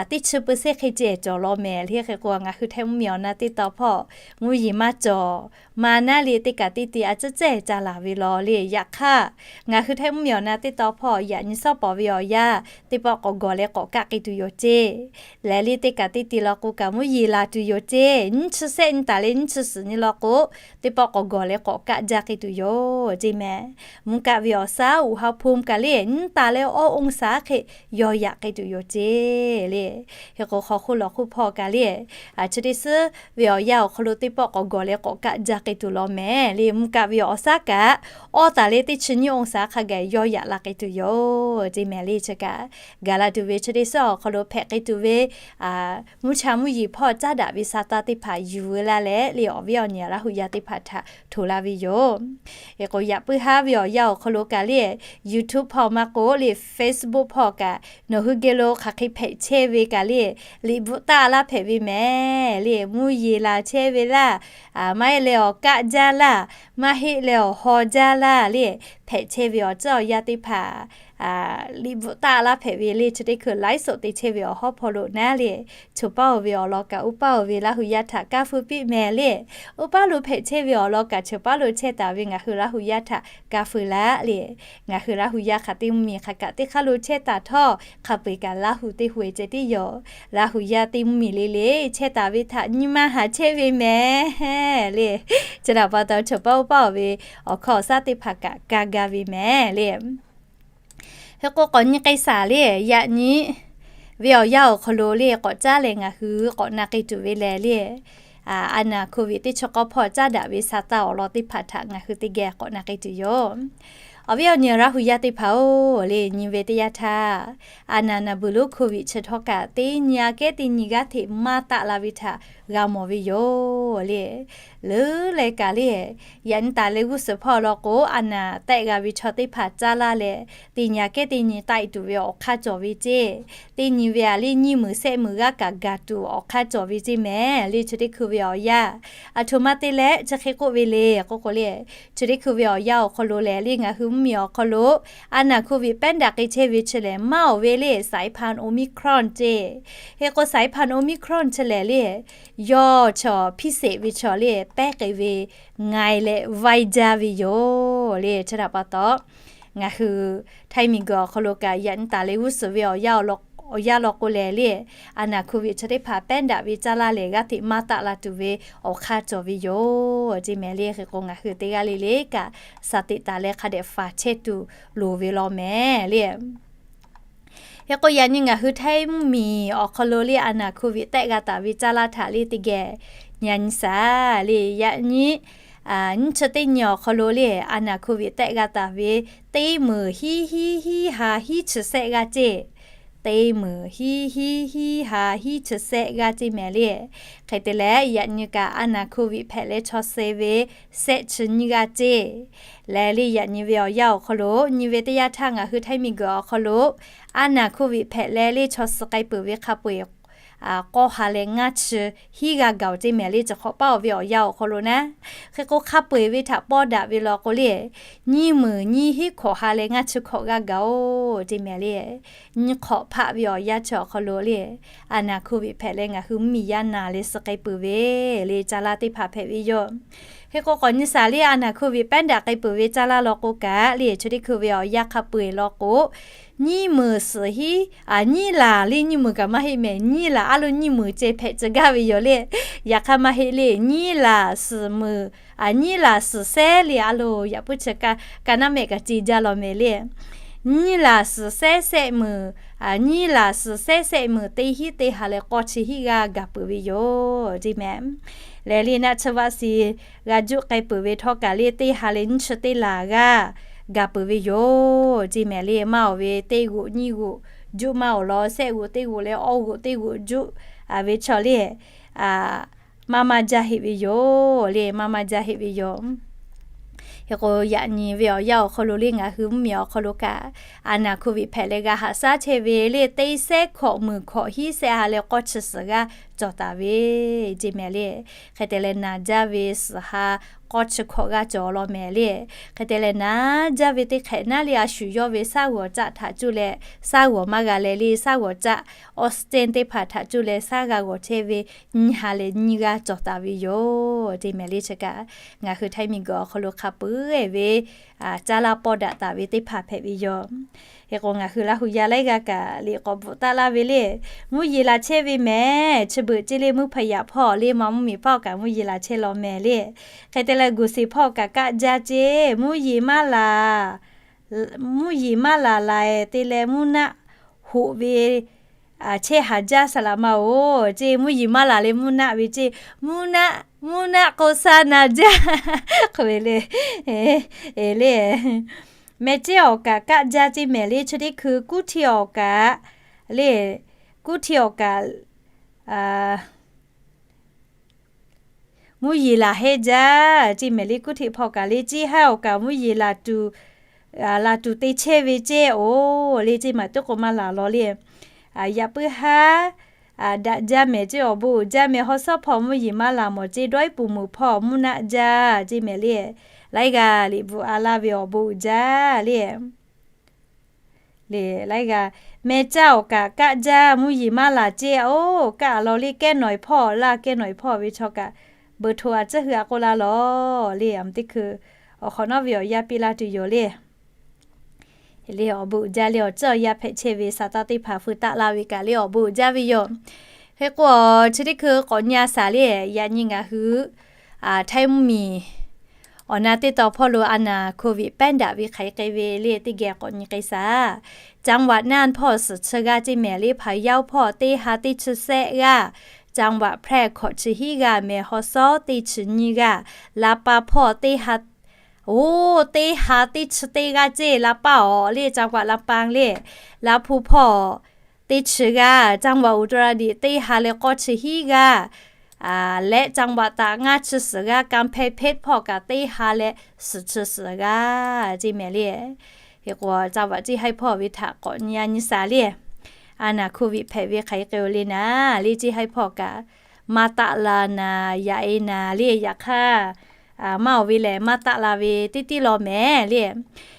teˇ chi เปอร์เซ็นต์ hk'e ceh cawˬ law mehˍ le. Hk'e k'o ngaˬ hui Htaiˇ mvuhˇmiˬ awˬ na teˇ taw hpawˇ mvuhˇ yeˬ maˇ cawˬ, maˇ naˉ le teˇ kaꞈ teˇ ti a ciˉ ceh ca laˬ ve law le. Yaꞈ hk'aˇ, ngaˬ hui Htaiˇ mvuhˇmiˬ awˬ na teˇ taw hpawˇ yaꞈ nyi suhˉ pawˍ ve awˬ yanˇ teˇ pawˆ k'awꞈ gawˬ leh k'awꞈ kaˆ k'ai tuˬ yoˬ ceˇ. Lehˬ le teˇ kaꞈ teˇ ti law k'o kaꞈ mvuhˇ yeˬ laˬ tuˬ yoˬ ceˇ. Nyiˇ chi shehˆ nyi taˍ leh nyiˇ chi suhˍ nyi law k'o, teˇ pawˆ k'awꞈ gawˬ leh k'awꞈ kaˆ jaˇ k'ai tuˬ yoˬ ceˇ mehˍ. Mvuhˇ kaˆ ve awˬ shaˉ อุณหภูมิ kaꞈ le nyiˇ taˍ leh awˇ องศา hk'e yawˇ yaꞈ k'ai tuˬ yoˬ ceˇ le. Hk'e k'o hk'aw hk'oˆ lawˬ hk'oˆ hpawˇ kaꞈ le, chi teˇ suhˉ ve awˬ yanˇ awˬ hk'aw lo teˇ pawˆ k'awꞈ gawˬ leh k'awꞈ kaˆ jaˇ k'ai tuˬ law mehˍ le. Mvuhˇ kaˆ ve awˬ shaˉ kaꞈ awˇ taˍ leh teˇ chi nyiˇ องศา hk'a gaˬ yawˇ yaꞈ la k'ai tuˬ yoˬ ceˇ mehˍ le. Chi kaꞈ gaˬ la tuˬ ve chi teˇ suhˉ awˬ hk'aw lo hpehꞈ k'ai tuˬ ve mvuhˇ cha mvuhˇ yeˬ hpawˇ caˉ daꞈ ve sa taˇ teˇ hpaˍ yuˬ veu laˇ leh le, awˬ viˉ awˬ nyi Laˇ hu yaˇ teˇ hpaˍ htaꞈ hto laˇ ve yoˬ. Hk'e k'o, yaꞈ puiˉ haˉ ve awˬ yanˇ awˬ hk'aw lo kaꞈ le, YouTube hpawˇ maˇ k'oˆ le, Facebook hpawˇ kaꞈ nawˬ hui geh lo hk'aˬ hk'e hpehꞈ chehˇ ve kaꞈ le, liꞈ bvuhꞈ taˆ laˇ hpehꞈ ve mehˍ le. Mvuhˇ yeˬ laˬ chehˇ ve laˇ, maˇ heˆ leh awˬ kaˆ jaˇ laˇ, maˇ heˆ leh awˬ haw jaˇ laˇ le, hpehꞈ chehˇ ve awˬ tcuhˉ awˬ yanˇ teˇ hpaˍ liꞈ bvuhꞈ taˆ laˇ hpehꞈ ve le. Chi teˇ hkui ไลฟ์สด te chehˇ ve awˬ hawˉ hpawˇ lo naˉ le, chawˬ paˉ oˬ ve awˬ lawn kaꞈ oˇ paˉ oˬ ve Laˇ hu yaˇ htaꞈ kaˇ feu piˇ mehˍ le. Oˇ paˉ lo hpehꞈ chehˇ ve awˬ lawn kaꞈ chawˬ paˉ lo chehˇ taˍ ve ngaˬ hui Laˇ hu yaˇ htaꞈ kaˇ feu laˇ le. Ngaˬ hui Laˇ hu yaˇ hk'aˬ teˇ mvuhˇ miˬ hk'aˬ kaꞈ teˇ hk'aˇ lo chehˇ taˍ htawˇ, hk'a peu-eˬ kaꞈ Laˇ hu teˇ hu-e ceh tiˉ yoˬ. Laˇ hu yaˇ teˇ mvuhˇ miˬ le le chehˇ taˍ ve htaꞈ nyi ma haˍ chehˇ ve mehˍ le. Chi htaꞈ pa taw, chawˬ paˉ oˇ paˉ oˬ ve awˬ hkawˇ awˬ shaˉ teˇ hpaˍ kaꞈ kaˇ gaˇ ve mehˍ le. Hk'e k'o, k'awꞈ nyi k'ai shaˍ le, yaꞈ nyi ve awˬ yanˇ awˬ hk'aw lo le, k'awꞈ caˉ leh ngaˬ hui k'awꞈ na k'ai tuˬ ve lehˬ le, a naˍ โควิด teˇ chi k'awˇ hpawˇ caˉ daꞈ ve sa taˇ awˬ lawn teˇ hpaˍ htaꞈ ngaˬ hui teˇ geh k'awꞈ na k'ai tuˬ yoˬ. Awˬ viˉ awˬ nyi Laˇ hu yaˇ teˇ hpaˍ-oˬ le, nyi ve teˇ yanˇ htaˇ, a naˍ naˍ buˬ lonˉ โควิด chi htawˇ kaꞈ teˇ nyi aꞈ kehˉ teˇ nyi g'aˇ hteꞈ maˇ taˆ la ve htaꞈ g'a mawˬ ve yoˬ le. Leuˉ leh kaꞈ le, yaꞈ nyi taˍ leh g'uˇ suhˍ hpawˇ law k'o, a naˍ tehˆ g'a ve chaw teˇ hpaˍ caˇ laˇ leh, teˇ nyi aꞈ kehˉ teˇ nyi taˆ-e tuˬ ve awˬ hk'aˇ cawˬ ve ceˇ. Teˇ nyi ve a le nyiˇ meunˍ shehˆ meunˍ g'aˇ kaꞈ gaˬ tuˬ awˬ hk'aˇ cawˬ ve ceˇ mehˍ le. Chi teˇ hkui ve awˬ yanˇ, aˬ htoꞈ ma te leh chi hk'e k'oˆ ve le k'oˆ k'o le, chi teˇ hkui ve awˬ yanˇ awˬ hk'aw lo lehˬ le, ngaˬ hui mvuhˇ miˬ awˬ hk'aw lo a naˍ โควิด pehˉ daꞈ k'ai chehˇ ve chi lehˬ maˇ oˬ ve le, สายพันธุ์ Omicron ceˇ. Hk'e k'o, สายพันธุ์ Omicron chi lehˬ le, yawˇ chaw hpiˇ sheˍ ve chaw le pehˉ k'ai ve ngaiˬ leh vaiˇ jaˇ ve yoˬ le. Chi htaꞈ pa taw, ngaˬ hui Htaiˇ miˬguiˬ awˬ hk'aw lo kaꞈ yaꞈ nyi taˍ leh g'uˇ suhˍ ve awˬ yanˇ awˬ lawn, awˬ yanˇ lawn k'o lehˬ le, a naˍ โควิด chi teˇ hpaˍ pehˉ daꞈ ve caˇ laˇ lehˬ, g'aˇ hteꞈ maˇ taˆ la tuˬ ve awˬ hk'aˇ cawˬ ve yoˬ ceˇ mehˍ le. Hk'e k'o, ngaˬ hui teˇ g'aˇ le le kaꞈ shaˍ teꞈ taˍ leh hk'a dehꞈ faˍ chehˇ tuˬ loˍ ve law mehˍ le. Hk'e k'o, yaꞈ nyi ngaˬ hui Htaiˇ mvuhˇ miˬ awˬ hk'aw lo le a naˍ โควิด tehˆ g'a taˍ ve caˇ laˇ htaꞈ le teˇ geh nyi a nyi shaˍ le. Yaꞈ nyi nyiˇ chi teˇ nyi awˬ hk'aw lo le a naˍ โควิด tehˆ g'a taˍ ve teˇ meunˍ hiˉ hiˉ hiˉ ha hiˉ chi shehˆ g'aˇ ceˇ. Teˇ meunˍ hiˉ hiˉ hiˉ ha hiˉ chi shehˆ g'aˇ ceˇ mehˍ le. Hk'e te leh, yaꞈ nyi kaꞈ a naˍ โควิด hpehꞈ leh chaw suh ve shehˆ chi nyiˇ g'aˇ ceˇ. Leh le, yaꞈ nyi ve awˬ yanˇ awˬ hk'aw lo nyi ve teˇ yanˇ htaˇ ngaˬ hui Htaiˇ miˬguiˬ awˬ hk'aw lo a naˍ โควิด hpehꞈ leh le chaw suh k'ai peuˬ ve hk'a peu-eˬ k'awˇ ha leh ngaˇ chi hiˉ g'aˇ gaˬ-oˬ ceˇ mehˍ le. Chi hk'awꞈ paˉ oˬ ve awˬ yanˇ awˬ hk'aw lo naˉ, hk'e k'o hk'a peu-eˬ ve htaꞈ pawˇ daꞈ ve law k'o le, nyiˇ meunˍ nyiˇ hiˉ hkawꞈ ha leh ngaˇ chi hkawꞈ g'aˇ gaˬ-oˬ ceˇ mehˍ le. Nyiˇ hk'awꞈ hpaˆ ve awˬ yanˇ chi awˬ hk'aw lo le, a naˍ โควิด hpehꞈ leh ngaˬ hui mvuhˇ miˬ yaˇ naˬ leh suh k'ai peuˬ ve le caˇ laˇ teˇ hpaˍ hpehꞈ ve yoˬ. Hk'e k'o, k'awꞈ nyi shaˍ le a naˍ โควิด pehˉ daꞈ k'ai peuˬ ve caˇ laˇ law k'o kaꞈ le, chi teˇ hkui ve awˬ yanˇ hk'a peu-eˬ law k'o, nyiˇ meunˍ suhˍ hiˉ, a nyiˇ laˬ le, nyiˇ meunˍ kaꞈ maˇ heˆ mehˍ, nyiˇ laˬ a lo nyiˇ meunˍ ceh hpehꞈ tcuh gaˇ ve yoˬ le. Yaꞈ hk'aˇ maˇ heˆ le, nyiˇ laˬ suhˍ meunˍ, a nyiˇ laˬ suhˍ shehˉ le a lo yaꞈ puiˉ chi ka naˉ mehˆ kaꞈ ce jaˇ law mehˍ le. Nyiˇ laˬ suhˍ shehˉ shehˆ meunˍ, a nyiˇ laˬ suhˍ shehˉ shehˆ meunˍ teˇ hiˉ teˇ ha leh k'awˇ chi hiˉ g'aˇ gaˬ peuˬ ve yoˬ ceˇ mehˍ. Leh le naˆ tsuhˇ vaˆ shi g'a juˆ k'ai peuˬ ve htawˇ kaꞈ le teˇ ha leh nyiˇ chi teˇ laˬ g'aˇ gaˬ peuˬ ve yoˬ ceˇ mehˍ le. Maˇ oˬ ve teˇ g'oꞈ nyiˇ g'oꞈ juˆ maˇ oˬ law, shehˆ g'oꞈ teˇ g'oꞈ leh awˇ g'oꞈ teˇ g'oꞈ juˆ ve chaw le, maˇ maˇ jaˇ heˆ ve yoˬ le, maˇ maˇ jaˇ heˆ ve yoˬ. Hk'e k'o, yaꞈ nyi ve awˬ yanˇ awˬ hk'aw lo le ngaˬ hui mvuhˇ miˬ awˬ hk'aw lo kaꞈ a naˍ โควิด hpehꞈ leh g'a haꞈ shaˉ chehˇ ve le teˇ shehˉ hkawꞈ meunˍ hkawꞈ hiˉ shehˆ ha leh k'awˇ chi suhˍ g'aˇ cawˬ taˍ ve ceˇ mehˍ le. Hk'e te leh naˍ jaˇ ve suhˍ ha k'awˇ chi hkawꞈ g'aˇ cawˬ law mehˍ le. Hk'e te leh naˍ jaˇ ve teˇ hk'ehꞈ naˉ le a shu yawˇ ve shaˉ g'awˬ caˆ htaꞈ cuˇ leh shaˉ g'awˬ maˇ g'a leh le shaˉ g'awˬ caˆ oxygen teˇ hpaˍ htaꞈ cuˇ leh shaˉ g'a g'awˬ chehˇ ve nyiˇ ha leh nyiˇ g'aˇ cawˬ taˍ ve yoˬ ceˇ mehˍ le. Chi kaꞈ ngaˬ hui Htaiˇ miˬguiˬ awˬ hk'aw lo hk'a peu-eˬ ve caˇ laˇ pawˇ daꞈ taˍ ve teˇ hpaˍ hpehꞈ ve yoˬ. Hk'e k'o, ngaˬ hui Laˇ hu yaˇ laiˉ g'aˇ kaꞈ liꞈ k'awꞈ bvuhꞈ taˆ laˇ ve le, mvuhˇ yeˬ laˬ chehˇ ve mehˍ. Chi beuꞈ ceˇ le, mvuhˇ hpaˍ yaꞈ hpawˇ le ma mvuhˇ miˬ hpawˇ kaꞈ mvuhˇ yeˬ laˬ chehˇ law mehˍ le. Hk'e te leh, guˬ sheˍ hpawˇ kaꞈ kaˆ jaˇ ceˇ, mvuhˇ yeˬ maˇ laˬ, mvuhˇ yeˬ maˇ laˬ laˬ-e te leh mvuhˇ naˆ hoꞈ ve chehˇ haˍ jaˇ saˍ laꞈ ma-oˬ ceˇ. Mvuhˇ yeˬ maˇ laˬ leh mvuhˇ naˆ ve ceˇ, mvuhˇ naˆ, mvuhˇ naˆ k'o shaˉ na jaˇ k'oˆ ve le. Le, mehˍ ceˇ awˬ kaꞈ kaˆ jaˇ ceˇ mehˍ le. Chi teˇ hkui kuˉ hti awˬ kaꞈ le, kuˉ hti awˬ kaꞈ mvuhˇ yeˬ laˬ hehˆ jaˇ ceˇ mehˍ le. Kuˇ hteꞈ hpawˇ kaꞈ le, ceˇ haˉ awˬ kaꞈ mvuhˇ yeˬ laˬ tuˬ, laˬ tuˬ te chehˇ ve ceˇ oˬ le. Ceˇ maˬ teˇ k'o maˇ laˬ law le. Yaꞈ puiˉ haˉ daꞈ jaˇ mehˍ ceˇ, awˬ bon uiˍ jaˇ mehˍ. Haw shawˉ hpawˇ mvuhˇ yeˬ maˇ laˬ mawˬ ceˇ, dawˇ iˉ puˍ muiˬ hpawˇ mvuhˇ naˆ jaˇ ceˇ mehˍ le. Laiˉ g'aˇ liꞈ bvuhꞈ a laˇ ve awˬ bon uiˍ jaˇ le. Le laiˉ g'aˇ, meh caˇ awˬ kaꞈ kaˆ jaˇ, mvuhˇ yeˬ maˇ laˬ ceˇ oˬ. Kaˆ a law le, kehˉ nawˬ e hpawˇ laˇ, kehˉ nawˬ e hpawˇ ve chaw kaꞈ beuꞈ htoꞈ a tcuhˇ hui a k'oˆ laˇ lawˬ le. Aˬ mvuh teˇ hkui awˬ hk'awꞈ nawˉ ve awˬ yanˇ piˇ laˇ tuˬ yoˬ le. Le awˬ bon uiˍ jaˇ le, awˬ ceuˬ awˬ yanˇ hpehꞈ chehˇ ve saˍ taˇ teˇ hpaˍ feu taˆ laˇ ve kaꞈ le awˬ bon uiˍ jaˇ ve yoˬ. Hk'e k'o, chi teˇ hkui k'awꞈ nyi a shaˍ le, yaꞈ nyi ngaˬ hui Htaiˇ mvuhˇ miˬ awˬ na teˇ tawn hpawˇ lo a naˍ โควิด pehˉ daꞈ ve hk'aˬ hk'e ve le teˇ geh k'awꞈ nyi k'ai shaˍ. จังหวัดน่าน hpawˇ suhˍ chi g'aˇ ceˇ mehˍ le, พะเยา hpawˇ teˇ ha teˇ chi shehˆ g'aˇ, จังหวัดแพร่ hkawꞈ chi hiˉ g'aˇ mehˍ, ฮอซ้อ teˇ chi nyiˇ g'aˇ, ลำปาง hpawˇ teˇ ha, oˬ, teˇ ha teˇ chi teˇ g'aˇ ceˇ. ลำปาง awˬ le, จังหวัดลำปาง le, ลำพูน hpawˇ teˇ chi g'aˇ, จังหวัดอุตรดิตถ์ teˇ ha leh k'awˇ chi hiˉ g'aˇ, leh จังหวัดตาก ngaˇ chi suhˍ g'aˇ, กำแพงเพชร hpawˇ kaꞈ teˇ ha leh suhˍ chi suhˍ g'aˇ ceˇ mehˍ le. Hk'e k'o, จังหวัด ceˇ haiˉ hpawˇ ve htaꞈ k'awꞈ nyi a nyi shaˍ le. A naˍ โควิด hpehꞈ ve hk'aˬ hk'e k'ai o le naˍ le, ceˇ haiˉ hpawˇ kaꞈ maˇ taˆ la naˍ, yaꞈ e naˍ le. Yaꞈ hk'aˇ maˇ oˬ ve lehˬ maˇ taˆ la ve teˇ tiˉ law mehˍ le.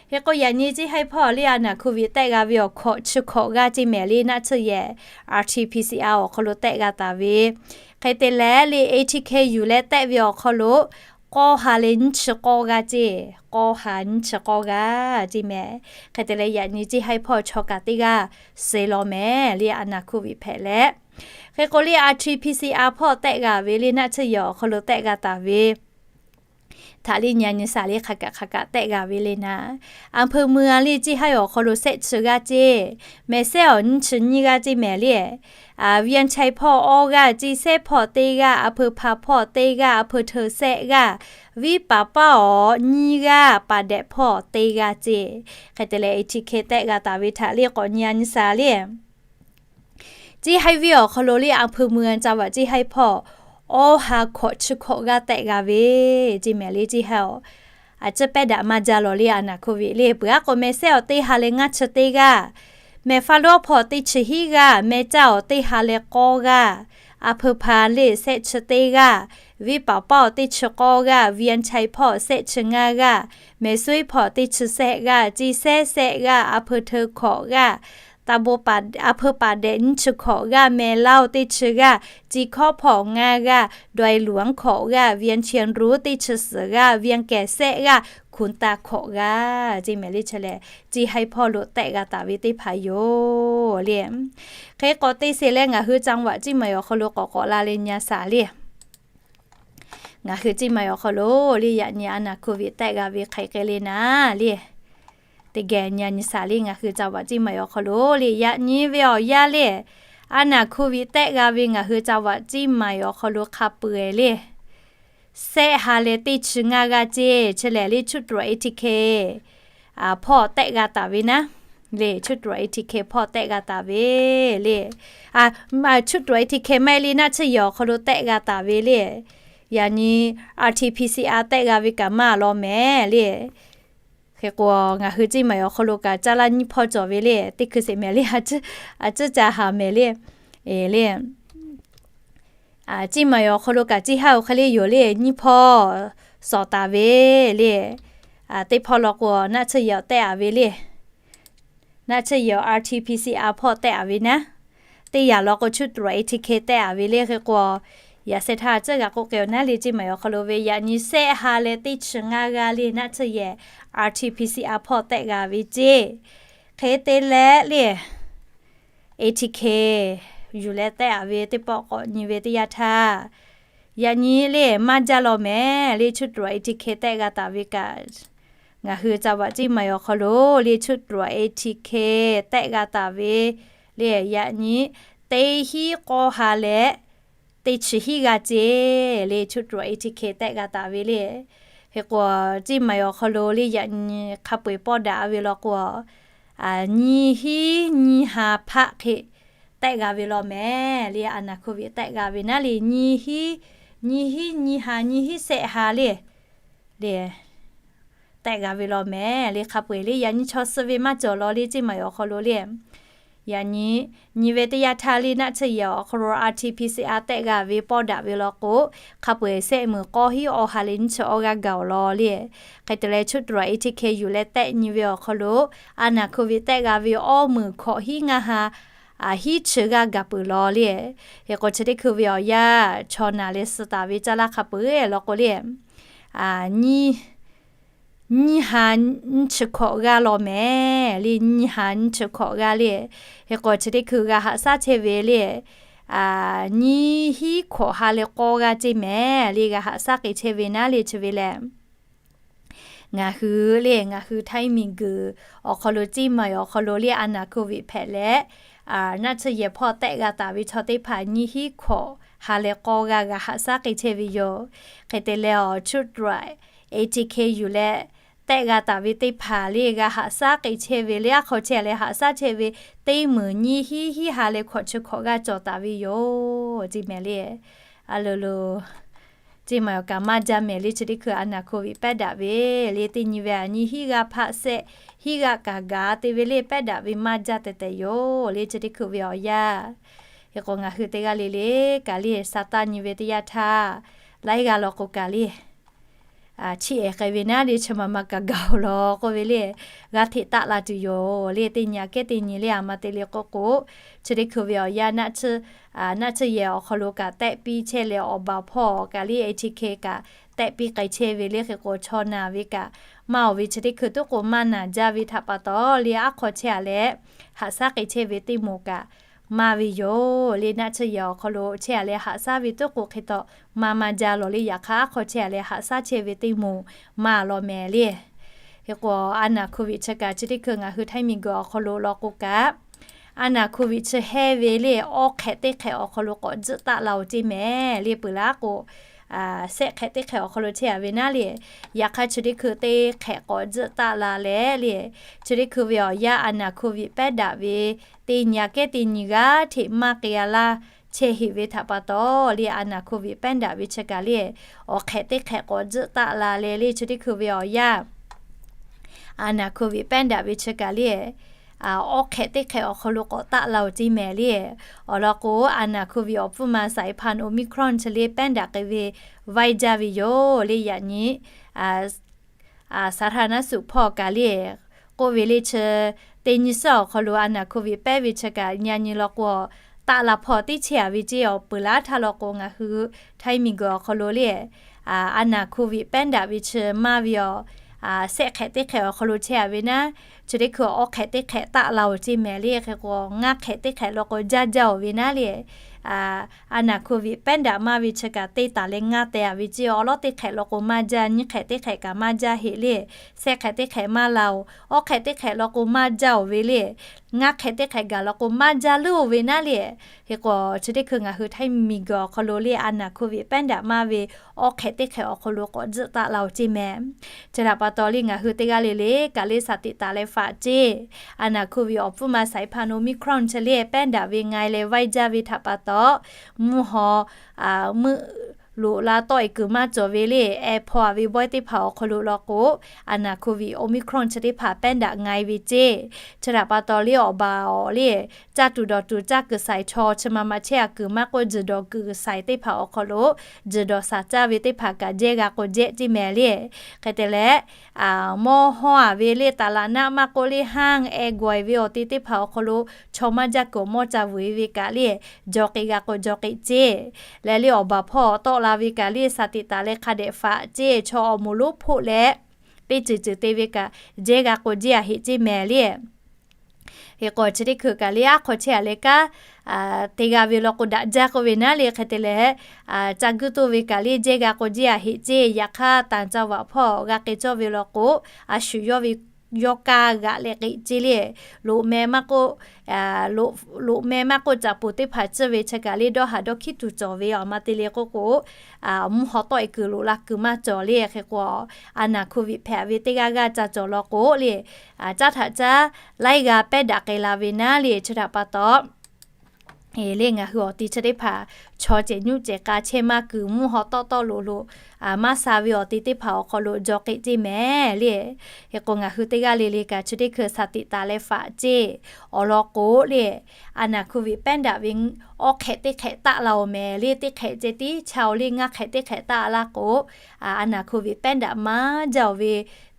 Hk'e k'o, yaꞈ nyi ceˇ haiˉ hpawˇ le a naˍ โควิด tehˆ g'a ve awˬ hkawꞈ chi hkawꞈ g'aˇ ceˇ mehˍ le, naˆ tsuhˇ yehˬ RT-PCR awˬ hk'aw lo tehˆ g'a taˍ ve. Hk'e te leh le, ATK yuˬ leh tehˆ ve awˬ hk'aw lo k'awˇ ha leh nyiˇ chi k'awˇ g'aˇ ceˇ, k'awˇ ha nyiˇ chi k'awˇ g'aˇ ceˇ mehˍ. Hk'e te leh yaꞈ nyi ceˇ haiˉ hpawˇ chaw kaꞈ teˇ g'aˇ suh law mehˍ le, a naˍ โควิด hpehꞈ leh. Hk'e k'o le, RT-PCR hpawˇ tehˆ g'a ve le, naˆ tsuhˇ yehˬ awˬ hk'aw lo tehˆ g'a taˍ ve htaꞈ le nyi a nyi shaˍ le, hk'aˬ kaꞈ hk'aˬ kaꞈ tehˆ g'a ve le naˍ. อำเภอเมือง le ceˇ haiˉ awˬ hk'aw lo shehˆ chi g'aˇ ceˇ, Mehˍsehˉ awˬ nyiˇ chi nyiˇ g'aˇ ceˇ mehˍ le. เวียงชัย hpawˇ awˇ g'aˇ, Ciˇ Sehˉ hpawˇ teˇ g'aˇ, อำเภอพาน hpawˇ teˇ g'aˇ, อำเภอเทิง shehˆ g'aˇ, Viˉ Paˍ paˆ awˬ nyiˇ g'aˇ, Paˍdehˍ hpawˇ teˇ g'aˇ ceˇ. Hk'e te leh ATK tehˆ g'a taˍ ve htaꞈ le k'awꞈ nyi a nyi shaˍ le. Ceˇ haiˉ viˉ awˬ hk'aw lo le, อำเภอเมือง จังหวัด ceˇ haiˉ hpawˇ awˇ ha hkawꞈ chi hkawꞈ g'aˇ tehˆ g'a ve ceˇ mehˍ le, ceˇ haiˉ awˬ. A ciˉ pehˉ daꞈ maˇ jaˇ lawˬ le, a naˍ โควิด le. Peuˬ aˉ k'o, Mehˍsehˉ awˬ teˇ ha leh ngaˇ chi teˇ g'aˇ, Mehˍ Faˇ lonˉ hpawˇ teˇ chi hiˉ g'aˇ, Mehˍ caˇ awˬ teˇ ha leh k'awˇ g'aˇ, อำเภอพาน le shehˆ chi teˇ g'aˇ, Viˉ Paˍ paˆ awˬ teˇ chi k'awˇ g'aˇ, เวียงชัย hpawˇ shehˆ chi ngaˇ g'aˇ, Mehˍ Suiˉ hpawˇ teˇ chi shehˆ g'aˇ, Ciˇ Sehˉ shehˆ g'aˇ, อำเภอเทิง hkawꞈ g'aˇ, ตำบลป่า อำเภอป่าแดด nyiˇ chi hkawꞈ g'aˇ, Mehˍ Laˇ teˇ chi g'aˇ, Ciˇ Hkawˉ hpawˇ ngaˇ g'aˇ, ดอยหลวง hkawꞈ g'aˇ, เวียงเชียงรุ้ง teˇ chi suhˍ g'aˇ, เวียงแก่ shehˆ g'aˇ, ขุนตา hkawꞈ g'aˇ ceˇ mehˍ le. Chi lehˬ, ceˇ haiˉ hpawˇ lo tehˆ g'a taˍ ve teˇ hpaˍ yoˬ le. Hk'e k'awꞈ te sheˍ leh, ngaˬ hui จังหวัด ceˇ mehˍ awˬ hk'aw lo k'awꞈ k'awꞈ la leh nyi a shaˍ le. Ngaˬ hui ceˇ mehˍ awˬ hk'aw lo le, yaꞈ nyi a naˍ โควิด tehˆ g'a ve hk'aˬ hk'e le naˍ le. Teˇ geh nyi a nyi shaˍ le, ngaˬ hui จังหวัด ceˇ mehˍ awˬ hk'aw lo le, yaꞈ nyi ve awˬ yanˇ le, a naˍ โควิด tehˆ g'a ve ngaˬ hui จังหวัด ceˇ mehˍ awˬ hk'aw lo hk'a peu-eˬ le, shehˆ ha leh teˇ chi ngaˇ g'aˇ ceˇ. Chi lehˬ le, ชุดตรวจ ATK hpawˇ tehˆ g'a taˍ ve naˉ le, ชุดตรวจ ATK hpawˇ tehˆ g'a taˍ ve le. ชุดตรวจ ATK maˇ heˆ le, naˆ tsuhˇ yehˬ awˬ hk'aw lo tehˆ g'a taˍ ve le. Yaꞈ nyi RT-PCR tehˆ g'a ve kaꞈ maˇ law mehˍ le. Hk'e k'o, ngaˬ hui ceˇ mehˍ awˬ hk'aw lo kaꞈ caˇ laˇ nyiˇ hpawˇ cawˬ ve le. Teˇ hkui sheˍ mehˍ le, a ciˉ ca haˍ mehˍ le. Eˬ le, ceˇ mehˍ awˬ hk'aw lo kaꞈ ceˇ haiˉ awˬ hk'e le yoˬ le, nyiˇ hpawˇ shawˍ taˍ ve le. Teˇ hpawˇ law k'o, naˆ tsuhˇ yehˬ tehˆ a ve le. Naˆ tsuhˇ yehˬ RT-PCR hpawˇ tehˆ a ve naˉ. Teˇ yanˇ law k'o, ชุดตรวจ ATK tehˆ a ve le. Hk'e k'o, yaꞈ sheh htaˇ a ciˉ g'a k'oˆ k'ai-oˬ naˉ le, ceˇ mehˍ awˬ hk'aw lo ve yaꞈ nyi shehˆ ha leh teˇ chi ngaˇ g'aˇ le, naˆ tsuhˇ yehˬ RT-PCR hpawˇ tehˆ g'a ve ceˇ. Hk'e te leh le, ATK yuˬ leh tehˆ a ve teˇ pawˆ k'awꞈ nyi ve teˇ yanˇ htaˇ, yaꞈ nyi le maˇ jaˇ law mehˍ le, ชุดตรวจ ATK tehˆ g'a taˍ ve kaꞈ. Ngaˬ hui จังหวัด ceˇ mehˍ awˬ hk'aw lo le, ชุดตรวจ ATK tehˆ g'a taˍ ve le, yaꞈ nyi teˇ hiˉ k'awˇ ha leh teˇ chi hiˉ g'aˇ ceˇ le, ชุดตรวจ ATK tehˆ g'a taˍ ve le. Hk'e k'o, ceˇ mehˍ awˬ hk'aw lo le, yaꞈ nyi hk'a peu-eˬ pawˆ daꞈ ve law k'o, nyiˇ hiˉ nyiˇ ha hpaˆ hk'e tehˆ g'a ve law mehˍ le, a naˍ โควิด tehˆ g'a ve naˉ le, nyiˇ hiˉ nyiˇ hinˉ nyiˇ ha nyiˇ hinˉ shehˆ ha le, le tehˆ g'a ve law mehˍ le. Hk'a peu-eˬ le yaꞈ nyi chaw suh ve maˇ cawˬ law le, ceˇ maˬ awˬ hk'aw lo le. Yaꞈ nyi nyi ve teˇ yanˇ htaˇ le naˆ tsuhˇ yehˬ awˬ hk'aw lo R T P C R tehˆ g'a ve pawˇ daꞈ ve law k'o, hk'a peu-eˬ shehˆ meunˍ k'awˇ hinˉ awˬ ha leh nyiˇ chi awˇ g'aˇ gaˬ-oˬ law le. Hk'e te leh, Chutdrug A T K yuˬ leh tehˆ nyi ve awˬ hk'aw lo, a naˍ hkui viꞈ tehˆ g'a ve awˇ meunˍ hkawꞈ hinˉ ngaˇ ha hinˉ chi g'aˇ gaˬ peuˬ law le. Hk'e k'o, chi teˇ hkui ve awˬ yanˇ chaw naˬ leh suh taˍ ve caˇ laˇ hk'a peu-eˬ law k'o le, nyiˇ ha nyiˇ chi hkawꞈ g'aˇ law mehˍ le, nyiˇ ha nyiˇ chi hkawꞈ g'aˇ le. Hk'e k'o, chi teˇ hkui g'a haꞈ shaˉ chehˇ ve le, nyiˇ hinˉ hkawꞈ ha leh k'awˇ g'aˇ ceˇ mehˍ le, g'a haꞈ shaˉ k'ai chehˇ ve naˉ le chi ve lehˬ, ngaˬ hui le, ngaˬ hui htaiˇ miˬguiˬ awˬ hk'aw lo, ceˇ maˬ awˬ hk'aw lo le a naˍ hkui viꞈ hpehꞈ leh, naˆ tsuhˇ yehˬ hpawˇ tehˆ g'a taˍ ve chaw teˇ hpaˍ nyiˇ hinˉ hkawꞈ ha leh k'awˇ g'aˇ g'a haꞈ shaˉ k'ai chehˇ ve yoˬ. Hk'e te leh, awˬ Chutdrug A T K yuˬ leh tehˆ g'a taˍ ve teˇ hpaˍ le g'a haꞈ shaˉ k'ai chehˇ ve le, aˉ hk'aw chehˇ leh haꞈ shaˉ chehˇ ve teˇ meunˍ nyiˇ hinˉ hinˉ ha leh hkawꞈ chi hkawꞈ g'aˇ cawˬ taˍ ve yoˬ ceˇ mehˍ le. A lo lo, ceˇ maˬ awˬ kaꞈ maˇ jaˇ mehˍ le, chi teˇ hkui a naˍ hkui viꞈ pehˉ daꞈ ve le, teˇ nyi ve a nyiˇ hinˉ g'aˇ hpaˆ shehˆ hinˉ g'aˇ kaꞈ gaˬ te ve le, pehˉ daꞈ ve maˇ jaˇ tehꞈ tehꞈ yoˬ le, chi teˇ hkui ve awˬ yanˇ. Hk'e k'o, ngaˬ hui teˇ g'aˇ le le kaꞈ le, sa taˇ nyi ve teˇ yanˇ htaˇ, laiˉ g'aˇ law k'o kaꞈ le, chi ehˍ k'ai ve naˉ le, chi ma ma kaꞈ gaˬ-oˬ law k'oˆ ve le, g'a hteꞈ taˆ la tuˬ yoˬ le. Teˇ nyi aꞈ kehˉ teˇ nyi le, a ma te le k'oˆ k'o, chi teˇ hkui ve awˬ yanˇ naˆ tsuhˇ yehˬ awˬ hk'aw lo kaꞈ tehˆ piˇ chehˇ leh, awˬ baˬ hpawˇ kaꞈ le A T K kaꞈ tehˆ piˇ k'ai chehˇ ve le. Hk'e k'o, chaw naˬ ve kaꞈ maˇ oˬ ve, chi teˇ hkui tuˉ k'o maˇ naˬ jaˇ ve htaꞈ pa taw le, aˉ hk'aw chehˇ-a leh haꞈ shaˉ k'ai chehˇ ve teˇ moˍ kaꞈ maˇ ve yoˬ le. Naˆ tsuhˇ yehˬ awˬ hk'aw lo chehˇ-a leh haꞈ shaˉ ve tuˉ k'o hk'e taw maˇ maˇ jaˇ law le. Yaꞈ hk'aˇ, aˉ hk'aw chehˇ-a leh haꞈ shaˉ chehˇ ve teˇ moˍ maˇ law mehˍ le. Hk'e k'o, a naˍ hkui viꞈ chi kaꞈ chi teˇ hkui ngaˬ hui htaiˇ miˬguiˬ awˬ hk'aw lo law k'o kaꞈ, a naˍ hkui viꞈ chi hehˇ ve le, awˇ hk'ehꞈ teˇ hk'ehꞈ awˬ hk'aw lo k'awꞈ tzuhˆ taˆ la-oˬ ceˇ mehˍ le. Peuˬ laˇ k'o, shehˆ hk'ehꞈ teˇ hk'ehꞈ awˬ hk'aw lo chehˇ-a ve naˉ le, yaꞈ hk'aˇ chi teˇ hkui teˇ hk'ehꞈ k'awꞈ tzuhˆ taˆ la leh le, chi teˇ hkui ve awˬ yanˇ a naˍ hkui viꞈ pehˉ daꞈ ve teˇ nyi aꞈ kehˉ teˇ nyi g'aˇ hteꞈ maˇ k'ai-a laˇ chehˇ heꞈ ve htaꞈ pa taw le, a naˍ hkui viꞈ pehˉ daꞈ ve chi kaꞈ le, awˬ hk'ehꞈ teˇ hk'ehꞈ k'awꞈ tzuhˆ taˆ la leh le, chi teˇ hkui ve awˬ yanˇ a naˍ hkui viꞈ pehˉ daꞈ ve chi kaꞈ le, awˇ hk'ehꞈ teˇ hk'ehꞈ awˬ hk'aw lo k'awꞈ taˆ la-oˬ ceˇ mehˍ le. Awˬ lawn k'o, a naˍ hkui viꞈ awˬ pfuhˇ ma saiˍ hpanˍ Omicron chi le pehˉ daꞈ k'ai ve vaiˇ jaˇ ve yoˬ le. Yaꞈ nyi สาธารณสุข hpawˇ kaꞈ le k'oˆ ve le, chi teˇ nyi suhˉ awˬ hk'aw lo a naˍ hkui viꞈ pehˉ ve chi kaꞈ nyi a nyi law k'o, taˆ la hpawˇ teˇ chehˇ-a ve ceˇ. Awˬ peuˬ laˇ htaˇ law k'o, ngaˬ hui htaiˇ miˬguiˬ awˬ hk'aw lo le, a naˍ hkui viꞈ pehˉ daꞈ ve chi maˇ ve awˬ, shehˆ hk'ehꞈ teˇ hk'ehꞈ awˬ hk'aw lo chehˇ-a ve naˉ, chi teˇ hkui awˇ hk'ehꞈ teˇ hk'ehꞈ taˆ la-oˬ ceˇ mehˍ le. Hk'e k'o, ngaˇ hk'ehꞈ teˇ hk'ehꞈ law k'o jaˇ jaˇ-oˬ ve naˉ le, a naˍ hkui viꞈ pehˉ daꞈ maˇ ve chi kaꞈ teˇ taˍ leh ngaˇ teh-a ve ceˇ. Awˬ lawˉ teˇ hk'ehꞈ law k'o maˇ jaˇ, nyiˇ hk'ehꞈ teˇ hk'ehꞈ kaꞈ maˇ jaˇ heˆ le, shehˆ hk'ehꞈ teˇ hk'ehꞈ maˇ la-oˬ, awˇ hk'ehꞈ teˇ hk'ehꞈ law k'o maˇ jaˇ-oˬ ve le, ngaˇ hk'ehꞈ teˇ hk'ehꞈ gaˬ law k'o maˇ jaˇ leuˉ-oˬ ve naˉ le. Hk'e k'o, chi teˇ hkui ngaˬ hui htaiˇ miˬguiˬ awˬ hk'aw lo le a naˍ hkui viꞈ pehˉ daꞈ maˇ ve awˇ hk'ehꞈ teˇ hk'ehꞈ awˬ hk'aw lo k'awꞈ tzuhˆ taˆ la-oˬ ceˇ mehˍ. Chi htaꞈ pa taw le, ngaˬ hui teˇ g'aˇ le le kaꞈ le สติ taˍ leh faꞈ ceˇ. A naˍ hkui viꞈ awˬ pfuhˇ ma saiˍ hpanˍ Omicron chi le pehˉ daꞈ ve nga-e leh vaiˇ jaˇ ve htaꞈ pa taw, mvuhˇ haw meuˆ loꞈ la tawˆ-e kuiˬ maˇ cawˬ ve le, airport-a ve bawehˇ teˇ hpaˍ awˬ hk'aw lo law k'o, a naˍ hkui viꞈ Omicron chi teˇ hpaˍ pehˉ daꞈ nga-e ve ceˇ. Chi htaꞈ pa taw le, awˬ baˬ awˬ le, caˇ tuˬ dawˬ tuˬ caˇ kuiˬ saiˍ chaw chi ma ma chehˇ-a kuiˬ maˇ k'oˆ, tzuhˬ dawˬ kuiˬ saiˍ teˇ hpaˍ awˬ hk'aw lo tzuhˬ dawˬ saˍ caˇ ve teˇ hpaˍ kaꞈ jehˇ g'a k'o jehˇ ceˇ mehˍ le. Hk'e te leh, mawˇ hawˇ-a ve le, ตลาดนัด maˇ k'oˆ le, ห้าง air gaweh ve awˬ te teˇ hpaˍ awˬ hk'aw lo chaw maˇ jaˇ kuiˬ awˬ mawˇ ca vuiˬ-e ve kaꞈ le, jaw k'ai g'a k'o jaw k'ai ceˇ. Leh le awˬ baˬ hpawˇ tawˆ la ve kaꞈ le สติ taˍ leh hk'a dehꞈ faꞈ ceˇ. Chaw awˬ moˍ lonˉ hpoˆ leh teˇ ceuˬ ceuˬ te ve kaꞈ jehˇ g'a k'o jehˇ-a heˆ ceˇ mehˍ le. Hk'e k'o, chi teˇ hkui kaꞈ le aˉ hk'aw chehˇ-a leh kanˉ te g'a ve law k'o daꞈ jaˇ k'oˆ ve naˉ le. Hk'e te leh, ca guiˇ toˇ ve kaꞈ le jehˇ g'a k'o jehˇ-a heˆ ceˇ. Yaꞈ hk'aˇ, ต่างจังหวัด hpawˇ g'a k'ai cawˇ ve law k'o, a shu yawˇ ve yawˇ kaˇ g'aꞈ leh k'ai ceˇ le. Loꞈ meh maˇ k'oˆ, loꞈ meh maˇ k'oˆ, caꞈ poˍ teˇ hpaˍ tcuhˇ ve chi kaꞈ le dawˇ haˍ dawˇ hkiˉ tuˬ cawˬ ve awˬ ma te le k'oˆ k'o, mvuhˇ haw tawˆ-e kuiˬ loꞈ la kuiˬ maˇ cawˬ le. Hk'e k'o, a naˍ hkui viꞈ hpehꞈ ve teˇ g'aˇ g'aˇ ca cawˬ law k'o le, caˉ htaꞈ caˉ laiˉ g'aˇ pehˉ daꞈ k'ai la ve naˉ le. Chi htaꞈ pa taw le ngaˬ hui awˬ ti chi teˇ hpaˍ chaw cehˬ nyuˆ cehˬ k'a chehˇ maˇ kuiˬ mvuhˇ haw tawˆ tawˆ loꞈ loꞈ, maˇ sha ve awˬ ti teˇ hpaˍ awˬ hk'aw lo jaw k'eꞈ ceˇ mehˍ le. Hk'e k'o ngaˬ hui teˇ g'aˇ le le kaꞈ chi teˇ hkui shaˍ tiꞈ taˍ leh faꞈ ceˇ. Awˬ lawn k'o le, a naˍ hkuˇ viꞈ pehˉ daꞈ ve awˇ hk'ehꞈ teˇ hk'ehꞈ taˆ la-oˬ mehˍ le, teˇ hk'ehꞈ ceh tiˉ chaˇ-oˬ le, ngaˇ hk'ehꞈ teˇ hk'ehꞈ taˆ laˇ k'o, a naˍ hkuˇ viꞈ pehˉ daꞈ maˇ jaˇ-oˬ ve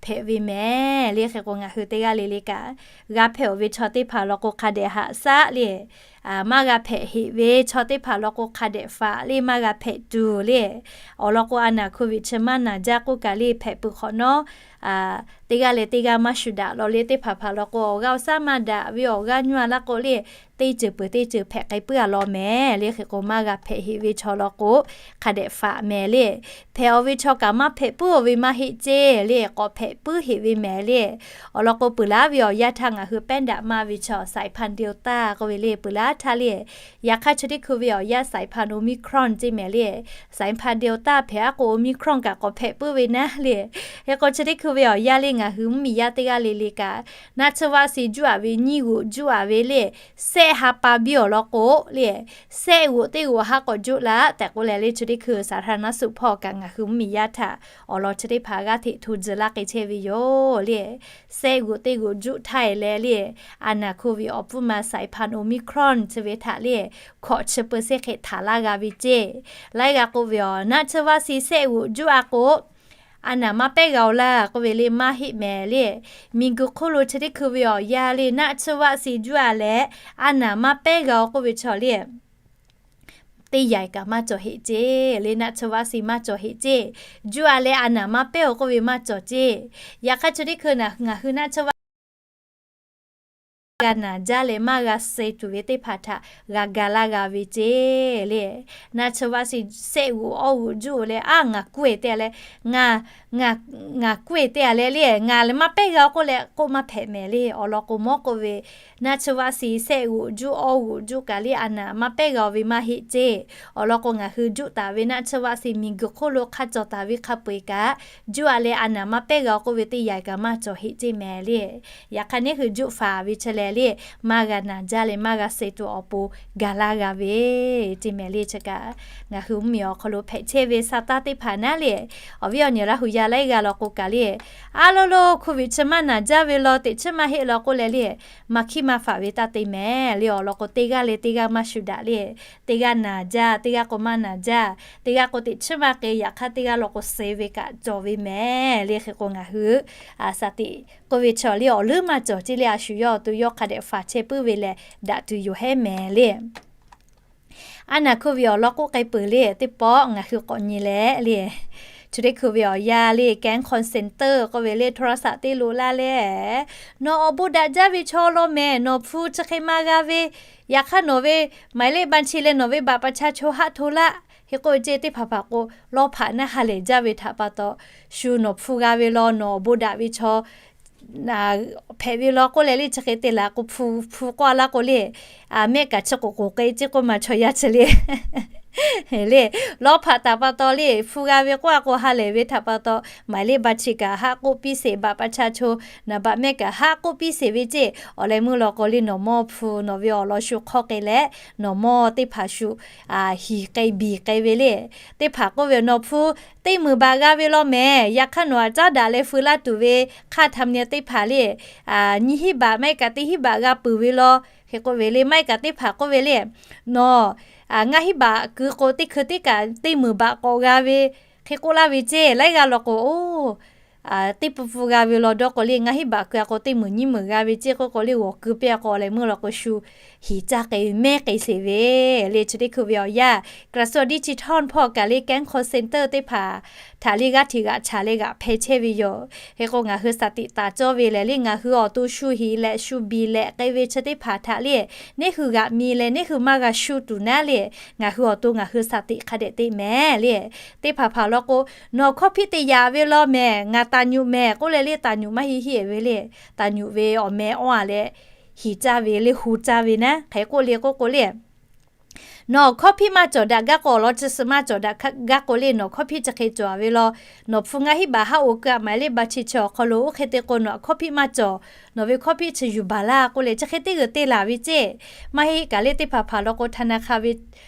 hpehꞈ ve mehˍ le. Hk'e k'o ngaˬ hui teˇ g'aˇ le le kaꞈ g'a hpehꞈ-oˬ ve chaw teˇ hpaˍ law k'o hk'a dehꞈ haꞈ shaˉ le. Maˇ g'a hpehꞈ heꞈ ve chaw teˇ hpaˍ law k'o hk'a dehꞈ faꞈ le, maˇ g'a hpehꞈ tuˬ le. Awˬ lawn k'o a naˍ hkuˇ viꞈ chi maˇ naˍ jaˇ k'oˆ kaꞈ le hpehꞈ peuˬ hk'awꞈ nawˉ, teˇ g'aˇ leh teˇ g'aˇ maˇ shuˍ daꞈ law le. Teˇ hpaˍ hpaˍ law k'o awˬ g'aˇ awˬ shaˉ maˇ daꞈ ve awˬ g'aˇ nyuˇ-a laˇ k'o le, teˇ ceuˬ peuˬ teˇ ceuˬ hpehꞈ k'ai puiˉ-a law mehˍ le. Hk'e k'o maˇ g'a hpehꞈ heꞈ ve chaw law k'o hk'a dehꞈ faꞈ mehˍ le. Hpehꞈ-oˬ ve chaw kaꞈ maˇ hpehꞈ puiˉ-oˬ ve maˇ heˆ ceˇ le, k'awꞈ hpehꞈ puiˉ heꞈ ve mehˍ le. Awˬ lawn k'o peuˬ laˉ ve awˬ yanˇ htaˇ ngaˬ hui pehˉ daꞈ maˇ ve chaw สายพันธุ์ Delta k'oˆ ve le peuˬ laˉ htaˇ le, yaꞈ hk'aˇ chi teˇ hkui ve awˬ yanˇ สายพันธุ์ Omicron ceˇ mehˍ le. สายพันธุ์ Delta hpehꞈ-a k'o Omicron kaꞈ k'awꞈ hpehꞈ puiˉ ve naˉ le. Hk'e k'o chi teˇ hkui ve awˬ yanˇ le ngaˬ hui mvuhˇmiˬ yaˇ teˇ g'aˇ le le kaꞈ naˆ tsuhˇ vaˆ si juˆ-a ve nyiˇ g'oꞈ juˆ-a ve le, sehˆ ha pa biˇ awˬ lawn k'o le, sehˆ g'oꞈ teˇ g'oꞈ ha k'awꞈ juˆ laˇ tehꞈ k'oˆ leh le chi teˇ hkui สาธารณสุข hpawˇ kaꞈ ngaˬ hui mvuhˇmiˬ yaˇ htaꞈ awˬ lawn chi teˇ hpaˍ g'aˇ hteꞈ hto tcuh laˇ k'ai chehˇ ve yoˬ le. Sehˆ g'oꞈ teˇ g'oꞈ juˆ htaˇ e leh le, a naˍ hkuˇ viꞈ awˬ pfuhˇ ma สายพันธุ์ Omicron chi ve htaꞈ le hkawꞈ chi เปอร์เซ็นต์ hk'e htaˍ laˇ g'a ve ceˇ. Laiˉ g'aˇ k'oˆ ve awˬ naˆ tsuhˇ vaˆ si sehˆ g'oꞈ juˆ-a k'o a naˍ maˇ pehˉ g'a-oˬ laˇ k'oˆ ve le maˇ heˆ mehˍ le. Miˬguiˬ hk'oˆ lo chi teˇ hkui ve awˬ yanˇ le naˆ tsuhˇ vaˆ si juˆ-a leh a naˍ maˇ pehˉ g'a-oˬ k'oˆ ve chaw le teˇ yaiˬ kaꞈ maˇ cawˬ heꞈ ceˇ le, naˆ tsuhˇ vaˆ si maˇ cawˬ heꞈ ceˇ. Juˆ-a leh a naˍ maˇ pehˉ-oˬ k'oˆ ve maˇ cawˬ ceˇ. Yaꞈ hk'aˇ chi teˇ hkui ngaˬ hui naˆ tsuhˇ vaˆ g'a naˍ jaˇ leh maˇ g'a suh tuˬ ve teˇ hpaˍ htaꞈ g'a ga laˇ g'a ve ceˇ le. Naˆ tsuhˇ vaˆ si sehˆ g'oꞈ awˇ g'oꞈ juˆ-oˬ leh a ngaˬ kuˇ-e te-a leh, ngaˬ kuˇ-e te-a leh le ngaˬ leh maˇ pehˉ g'a-oˬ k'oˆ leh k'oˆ maˇ hpehꞈ mehˍ le. Awˬ lawn k'o mawˇ k'oˆ ve naˆ tsuhˇ vaˆ si sehˆ g'oꞈ juˆ awˇ g'oꞈ juˆ kaꞈ le a naˍ maˇ pehˉ g'a-oˬ ve maˇ heˆ ceˇ. Awˬ lawn k'o ngaˬ hui juˆ taˍ ve naˆ tsuhˇ vaˆ si miˬguiˬ hk'oˆ lo hk'a cawˬ taˍ ve hk'a peu-eˬ kaꞈ juˆ-a leh a naˍ maˇ pehˉ g'a-oˬ k'oˆ ve teˇ yaiˬ kaꞈ maˇ cawˬ heꞈ ceˇ mehˍ le. Yaꞈ hk'aˇ neˇ hui juˆ faˍ ve chi leh le maˇ g'a naˍ jaˇ leh maˇ g'a suh tuˬ awˬ pon ga laˇ g'a ve ceˇ mehˍ le. Chi kaꞈ ngaˬ hui mvuhˇmiˬ awˬ hk'aw lo hpehꞈ chehˇ ve sa taˇ teˇ hpaˍ naˉ le, awˬ viˉ awˬ nyi Laˇ hu yaˇ laiˉ g'aˇ law k'o kaꞈ le, a lo lo โควิด chi maˇ naˍ jaˇ ve law teꞈ chiˉ maˇ heˆ law k'oˆ leh le maˇ hkiˉ maˇ faˍ ve taˇ te mehˍ le. Awˬ lawn k'o teˇ g'aˇ leh teˇ g'aˇ maˇ shuˍ daꞈ le, teˇ g'aˇ naˍ jaˇ, teˇ g'aˇ k'o maˇ naˍ jaˇ, teˇ g'aˇ k'o teꞈ chiˉ maˇ k'e, yaꞈ hk'aˇ teˇ g'aˇ law k'o suh ve kaꞈ cawˬ ve mehˍ le. Hk'e k'o ngaˬ hui shaˍ tiꞈ k'oˆ ve chaw le awˬ leuˉ maˇ cawˬ ceˇ le, a shu yawˇ awˬ to yawˇ hk'a dehꞈ faˍ chehˇ puiˉ ve leh daꞈ tuˬ yoˬ hehˉ mehˍ le. A naˍ hkuˇ ve awˬ lawn k'oˆ k'ai peuˬ le, teˇ pawˆ ngaˬ hui k'awꞈ nyi leh le, chi teˇ hkui ve awˬ yanˇ le แก๊ง call center k'oˆ ve le โทรศัพท์ teˇ lo laˇ le, nawˬ awˬ bon daꞈ jaˇ ve chaw law mehˍ, nawˬ hpu chi hk'e maˇ g'a ve, yaꞈ hk'aˇ nawˬ ve หมายเลขบัญชี leh nawˬ veบัตรประชาชน haˆ hto laˇ. Hk'e k'oˆ ve ceˇ teˇ hpaˍ hpaˍ k'o lawˇ hpaꞈ naˉ ha lehˬ jaˇ ve htaꞈ pa taw, shu nawˬ hpu g'a ve law, nawˬ awˬ bon daꞈ ve chaw hpehꞈ ve law k'oˆ leh le chi hk'e te laˬ k'o hpu, hpu k'oˆ-a laˇ k'o le, mehˆ kaꞈ chi k'oˍ k'oˍ k'e ceˇ k'oˆ ma chaw yaˇ chi le le, lawˇ hpaꞈ htaꞈ pa taw le hpu g'a ve k'oˆ-a k'o ha lehˬ ve htaꞈ pa taw หมายเลขบัญชี kaꞈ haˆ k'oˆ piˇ sheˍ, บัตรประชาชน naˍ baꞈ mehˆ kaꞈ haˆ k'oˆ piˇ sheˍ ve ceˇ. Awˬ leh meuˇ law k'o le nawˬ mawˇ hpu nawˬ ve awˬ lawn shu hk'awˇ k'e leh nawˬ mawˇ teˇ hpaˍ shu hiˍ k'ai biˬ k'ai ve le. Teˇ hpaˍ k'oˆ ve nawˬ hpu teˇ meunˍ baꞈ g'a ve law mehˍ, yaꞈ hk'aˇ nawˬ aꞈ caˉ daꞈ leh feu laˇ tuˬ ve hk'aˇ ธรรมเนียม teˇ hpaˍ le nyiˇ hinˉ baꞈ maˇ heˆ kaꞈ teˇ hinˉ baꞈ g'a peuˬ ve law. Hk'e k'oˆ ve le maˇ heˆ kaꞈ teˇ hpaˍ k'oˆ ve le nawˬ ngaˇ hinˉ baꞈ keu k'o teˇ hkui teˇ kaꞈ teˇ meunˍ baꞈ k'awꞈ g'a ve hk'e k'oˆ laˇ ve ceˇ. Laiˉ g'aˇ law k'o oˬ teˇ pun pun g'a ve law dawˇ k'o le ngaˇ hinˉ baꞈ keu-a k'o teˇ meunˍ nyiˇ meunˍ g'a ve ceˇ k'oˆ k'o le g'awˬ keu piˇ-a k'o leh meuˇ law k'o shu hiˍ caˇ k'ai mehˉ k'ai sheˍ ve le. Chi teˇ hkui ve awˬ yanˇ กระทรวงดิจิทัล hpawˇ kaꞈ le แก๊ง call center teˇ hpaˍ htaꞈ le g'aˇ hteꞈ g'aꞈ chaˍ leh g'aꞈ hpeh chehˇ ve yoˬ. Hk'e k'o ngaˬ hui shaˍ tiꞈ taˍ cawˇ ve lehˬ le ngaˬ hui awˬ to shu hiˍ leh shu biˬ leh k'ai ve chi teˇ hpaˍ htaꞈ le neˇ hui g'aꞈ mi leh neˇ hui maˇ g'a shu tuˬ naˉ le ngaˬ hui awˬ to ngaˬ hui shaˍ tiꞈ hk'a dehꞈ te mehˍ le. Teˇ hpaˍ hpaˍ law k'o nawˬ hkawˇ hpiˇ te yaꞈ ve law mehˍ, ngaˬ taˍ nyuꞈ mehˍ k'oˆ leh le taˍ nyuꞈ maˇ heˆ heˆ ve le, taˍ nyuꞈ ve awˬ meh awˇ-a leh hiˍ caˇ ve le hu caˇ ve naˉ hk'e k'oˆ le k'oˆ k'o le Nawˬ hkawˇ hpiˆ maˇ cawˬ daꞈ gaˇ k'o, awˬ lawn chi suh maˇ cawˬ daꞈ gaˇ k'o le, nawˬ hkawˇ hpiˆ chi hk'e cawˬ ve law, nawˬ hpu ngaˇ hinˉ baꞈ haˉ oˬ keu maˍ leh baˬ chi chi awˬ hk'aw lo oˇ hk'e te k'o nawˬ hkawˇ hpiˆ maˇ cawˬ, nawˬ ve hkawˇ hpiˆ chi yuˬ baˬ laˇ k'oˆ leh chi hk'e teˇ g'uiˬ te laˬ ve ceˇ. Maˇ heˆ kaꞈ le teˇ hpaˍ hpaˍ law k'o ธนาคาร ve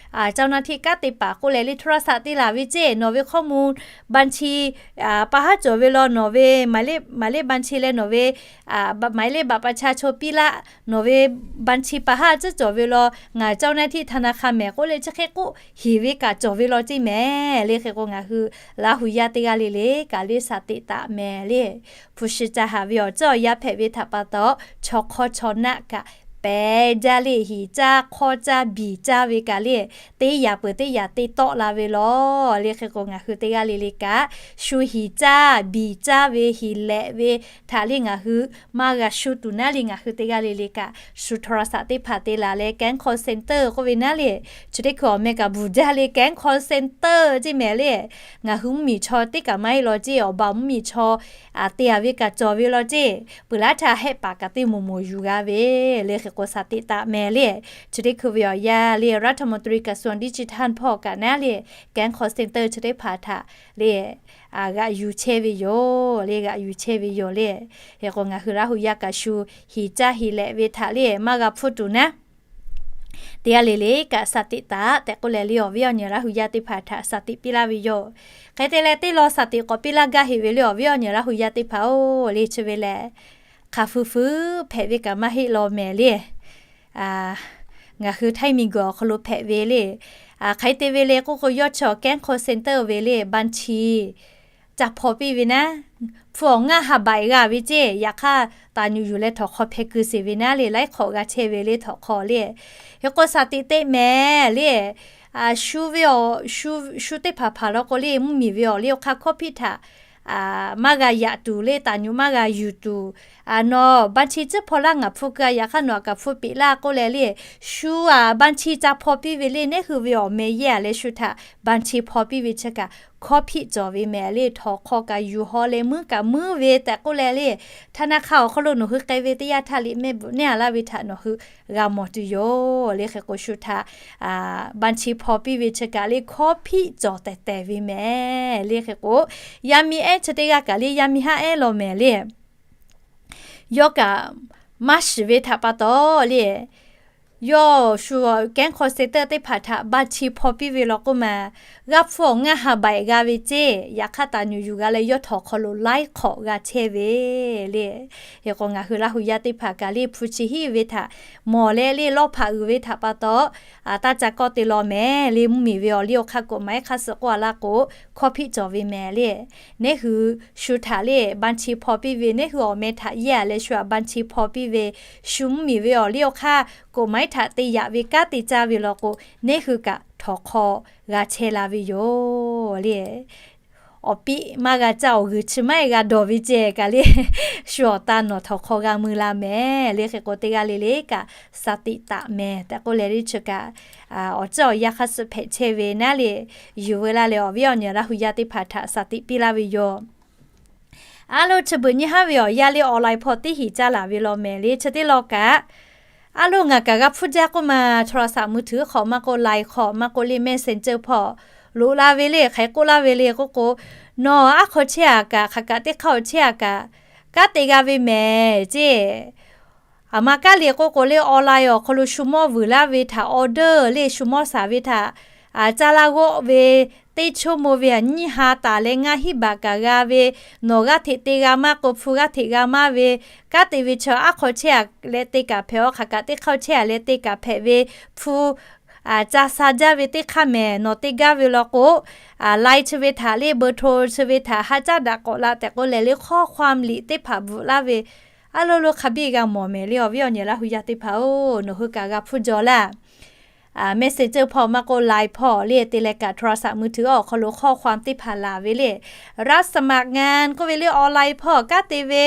เจ้าหน้าที่ kanˉ te paˍ k'oˆ leh le โทรศัพท์ te laˬ ve ceˇ. Nawˬ ve hkawˇ mvuh บัญชี pa haˉ cawˬ ve law, nawˬ ve หมายเลข บัญชี leh nawˬ ve หมายเลขบัตรประชาชน piˇ laˇ, nawˬ ve บัญชี pa haˉ tcuhˉ cawˬ ve law, ngaˬ เจ้าหน้าที่ ธนาคาร mehˍ k'oˆ leh chi hk'e k'oˆ heˍ ve kaꞈ cawˬ ve law ceˇ mehˍ le. Hk'e k'o ngaˬ hui Laˇ hu yaˇ teˇ g'aˇ le le kaꞈ le สติ taˍ mehˍ le. Hpu shi ca haˍ ve awˬ ceuˬ awˬ yaˇ hpehꞈ ve htaꞈ pa taw, chaw hk'awˇ chaw naˆ kaꞈ pehˬ jaˇ le, hiˍ caˇ hk'awˇ caˇ biˬ caˇ ve kaꞈ le, teˇ yanˇ peuˬ teˇ yanˇ te tawˆ la ve law le. Hk'e k'o ngaˬ hui teˇ g'aˇ le le kaꞈ shu hiˍ caˇ biˬ caˇ ve hiˍ lehꞈ ve htaꞈ le ngaˬ hui maˇ g'a shu tuˬ naˉ le, ngaˬ hui teˇ g'aˇ le le kaꞈ shu โทรศัพท์ teˇ hpaˍ te laˬ leh แก๊ง call center k'oˆ ve naˉ le, chi teˇ hkui awˬ meh kaꞈ bvuhˬ jaˇ le แก๊ง call center ceˇ mehˍ le. Ngaˬ hui mvuhˇmiˬ chaw teˇ kaꞈ maˇ heˆ law ceˇ, awˬ baˬ mvuhˇmiˬ chaw te a ve kaꞈ cawˬ ve law ceˇ. Peuˬ laˇ htaˇ hehˆ paˍ kaꞈ teˇ moˍ moˍ yuˬ g'a ve le. Hk'e k'o สติ taˍ mehˍ le. Chi teˇ hkui ve awˬ yaˇ le รัฐมนตรี กระทรวงดิจิทัล hpawˇ kaꞈ naˉ le แก๊ง call center chi teˇ hpaˍ htaꞈ le g'aꞈ yuˬ chehˇ ve yoˬ le, g'aꞈ yuˬ chehˇ ve yoˬ le. Hk'e k'o ngaˬ hui Laˇ hu yaˇ kaꞈ shu hiˍ caˇ hiˍ lehꞈ ve htaꞈ le maˇ g'a hpfuhˇ tuˬ naˉ, teˇ g'aˇ le le kaꞈ สติ taˍ tehꞈ k'oˆ leh le awˬ viˉ awˬ nyi Laˇ hu yaˇ teˇ hpaˍ htaꞈ สติ piˇ laˇ ve yoˬ. Hk'e te leh teˇ law สติ k'awꞈ piˇ laˇ gaˇ heˆ ve le awˬ viˉ awˬ nyi Laˇ hu yaˇ teˇ hpaˍ-oˬ le. Chi ve lehˬ hk'aˬ feu feu hpehꞈ ve kaꞈ maˇ heˆ law mehˍ le. Ngaˬ hui Htaiˇ miˬguiˬ awˬ hk'aw lo hpehꞈ ve le. Hk'aˬ hk'e te ve le k'oˆ k'o, yawˇ chi awˬ แก๊ง call center ve le บัญชี ca hpaw piˇ ve naˉ, hpu awˬ ngaˇ ha baiꞈ g'a ve ceˇ. Yaꞈ hk'aˇ, taˍ nyuꞈ yuˬ leh htawnˍ hk'aw hpeh keu sheˍ ve naˉ le, laiˉ hk'awꞈ g'a chehˇ ve le htawnˍ hk'aw le. Hk'e k'o สติ teˇ mehˍ le. Shu ve awˬ, shu teˇ hpaˍ hpaˍ law k'o le, mvuhˇmiˬ ve awˬ liˇ awˬ hk'aˇ hkawˇ hpiˆ htaꞈ maˇ g'a yaꞈ tuˬ le, taˍ nyuꞈ maˇ g'a yuˬ tuˬ. Nawˬ บัญชี tcuhˉ hpaw laˇ, ngaˬ hpu keu a, yaꞈ hk'aˇ nawˬ aꞈ kaꞈ hpu peꞈ laˇ k'oˆ leh le, shu aꞈ บัญชี ca hpaw piˇ ve le. Neˉ hui ve awˬ meh yehˇ a leh shu htaꞈ บัญชี hpaw piˇ ve chi kaꞈ hkawˇ hpiˆ cawˬ ve mehˍ le. Htawnˍ hk'aw kaꞈ yuˬ haw leh muiˉ kaꞈ muiˉ ve tehꞈ k'oˆ leh le, ธนาคาร awˬ hk'aw lo nawˬ hui k'ai ve teˇ yanˇ htaˇ liꞈ mehˆ bvuhꞈ neˉ a laˇ ve htaꞈ nawˬ hui g'a mawˬ tuˬ yoˬ le. Hk'e k'o shu htaꞈ บัญชี hpaw piˇ ve chi kaꞈ le hkawˇ hpiˆ cawˬ tehˬ tehˬ ve mehˍ le. Hk'e k'o, yaˇ miˇ ehˉ chi teˇ g'aˇ kaꞈ le, yaˇ miˇ haˉ ehˉ law mehˍ le. Yawˇ kaꞈ maˇ shiˍ ve htaꞈ pa taw le, yawˇ shu แก๊ง call center teˇ hpaˍ htaꞈ บัญชี hpaw piˇ ve law k'oˆ ma, g'aˇ hpfuhˇ awˬ ngaˇ ha baiꞈ g'a ve ceˇ. Yaꞈ hk'aˇ taˍ nyuꞈ yuˬ g'a leh yawˇ htawnˍ hk'aw lo laiˉ hk'awꞈ g'a chehˇ ve le. Hk'e k'o ngaˬ hui Laˇ hu yaˇ teˇ hpaˍ kaꞈ le hpu chi hiˉ ve htaꞈ mawˬ leh le lawˇ hpaꞈ uiˍ ve htaꞈ pa taw, taˇ ca kawˆ te law mehˍ le. Mvuhˇmiˬ ve awˬ liˇ awˬ hk'aˇ กฎหมาย hk'aˇ suh k'oˆ a laˇ k'o, hkawˇ hpiˆ cawˬ ve mehˍ le. Neˉ hui shu htaꞈ le บัญชี hpaw piˇ ve, neˉ hui awˬ meh htaꞈ yehˇ a leh shu aꞈ บัญชี hpaw piˇ ve, shu mvuhˇmiˬ ve awˬ liˇ awˬ hk'aˇ กฎหมาย htaꞈ te yaꞈ ve kanˉ te caˇ ve law k'o, neˉ hui kaꞈ htawnˍ hk'aw g'a chehˇ la ve yoˬ le. Awˬ piˆ maˇ g'a caˇ, awˬ g'uiˬ chi maˇ g'a dawˬ ve ceh kaꞈ le, shu awˬ ta nawˬ htawnˍ hk'aw g'a mui la mehˍ le. Hk'e k'o teˇ g'aˇ le le kaꞈ สติ taˍ mehˍ tehꞈ k'oˆ leh le chi kaꞈ, awˬ ceuˬ awˬ yaˇ hk'aˇ suh hpehꞈ chehˇ ve naˉ le, yuˬ veu laˇ leh awˬ viˉ awˬ nyi Laˇ hu yaˇ teˇ hpaˍ htaꞈ สติ piˇ laˇ ve yoˬ. Aˉ lo chi beuꞈ nyiˇ haˉ ve awˬ yaˇ le online hpawˇ teˇ hiˍ caˇ laˬ ve law mehˍ le. Chi teˇ law kaꞈ, aˉ lo ngaˬ kaꞈ g'a hpfuhˇ jaˇ k'oˆ ma, โทรศัพท์มือถือ hk'awꞈ maˇ k'oˆ, Line hk'awꞈ maˇ k'oˆ le, Messenger hpawˇ loꞈ la ve le. Hk'aˬ hk'e k'oˆ laˇ ve le k'oˆ k'o, nawˬ aˉ hk'aw chehˇ a kaꞈ, hk'aˬ kaꞈ teˇ hk'aˇ awˬ chehˇ a kaꞈ, kanˉ te g'a ve mehˍ ceˇ. Aˬ ma kanˉ le k'oˆ k'o le, online awˬ hk'aw lo shu mawˇ vuiˬ laˇ ve htaꞈ order le, shu mawˇ shaˍ ve htaꞈ caˇ laˇ g'awˆ ve, teˇ chawˇ maw ve aꞈ nyiˇ ha taˍ leh ngaˇ hinˉ baꞈ kaꞈ g'a ve, nawˬ g'aˇ hteꞈ te g'a maˇ k'o, hpu g'aˇ hteꞈ g'a maˇ ve, kanˉ te ve chaw aˉ hk'aw chehˇ a leh te kaꞈ hpehꞈ, awˬ hk'aˬ kaꞈ teˇ hk'aˇ chehˇ a leh te kaꞈ hpehꞈ ve, hpu ca sha jaˇ ve teˇ hk'aˇ mehˍ, nawˬ te gaˇ ve law k'o, Line chi ve htaꞈ le, เบอร์โทร chi ve htaꞈ ha caˉ daꞈ k'awꞈ la tehꞈ k'oˆ leh le, ข้อความ liꞈ teˇ hpaˍ bvuhꞈ laˇ ve, aˉ lo lo hk'a biˇ g'a mawˬ mehˍ le. Awˬ viˉ awˬ nyi Laˇ hu yaˇ teˇ hpaˍ-oˬ, nawˬ hui kaꞈ g'a hpfuhˇ jaw laˇ. Messenger hpawˇ maˇ k'oˆ, Line hpawˇ le te leh kaꞈ โทรศัพท์มือถือ awˬ hk'aw lo ข้อความ teˇ hpaˍ laˬ ve le. รับสมัครงาน k'oˆ ve le, online hpawˇ kanˉ te ve,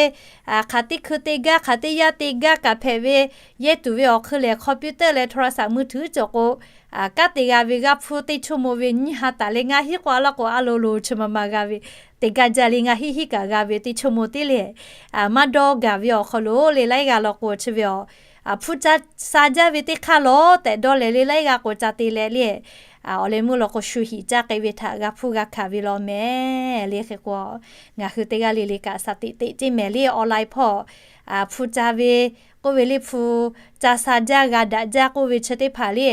hk'aˬ teˇ hkui te gaˇ, hk'aˬ teˇ yanˇ te gaˇ kaꞈ hpehꞈ ve, yehˇ tuˬ ve awˬ hk'e lehˬ คอมพิวเตอร์ leh โทรศัพท์มือถือ cawˬ k'o, kanˉ te g'a ve g'aˇ hpfuhˇ teˇ chawˇ maw ve nyiˇ ha taˍ leh ngaˇ hinˉ k'oˆ a laˇ k'o, aˉ lo lo chi ma ma g'a ve, te gaˇ jaˇ le, ngaˇ hinˉ hinˉ kaꞈ g'a ve teˇ chawˇ maw teˇ lehˬ, maˇ dawˇ gaˬ ve awˬ hk'aw lo le laiˉ g'a law k'o chi ve awˬ hpu ca sha jaˇ ve teˇ hk'aˇ lawˬ tehꞈ dawˇ leh le laiˉ g'aˇ k'o ca te leh le, awˬ leh meuˇ law k'o shu hiꞈ caˇ k'ai ve htaꞈ g'a hpuˇ g'a hkanˍ ve law mehˍ le. Hk'e k'o, ngaˬ hui teˇ g'aˇ le le kaꞈ shaˍ tiꞈ teꞈ ceˇ mehˍ le. Online hpawˇ hpu ca ve k'oˆ ve le, hpu ca sha jaˇ g'a daꞈ jaˇ k'oˆ ve chi teˇ hpaˍ le,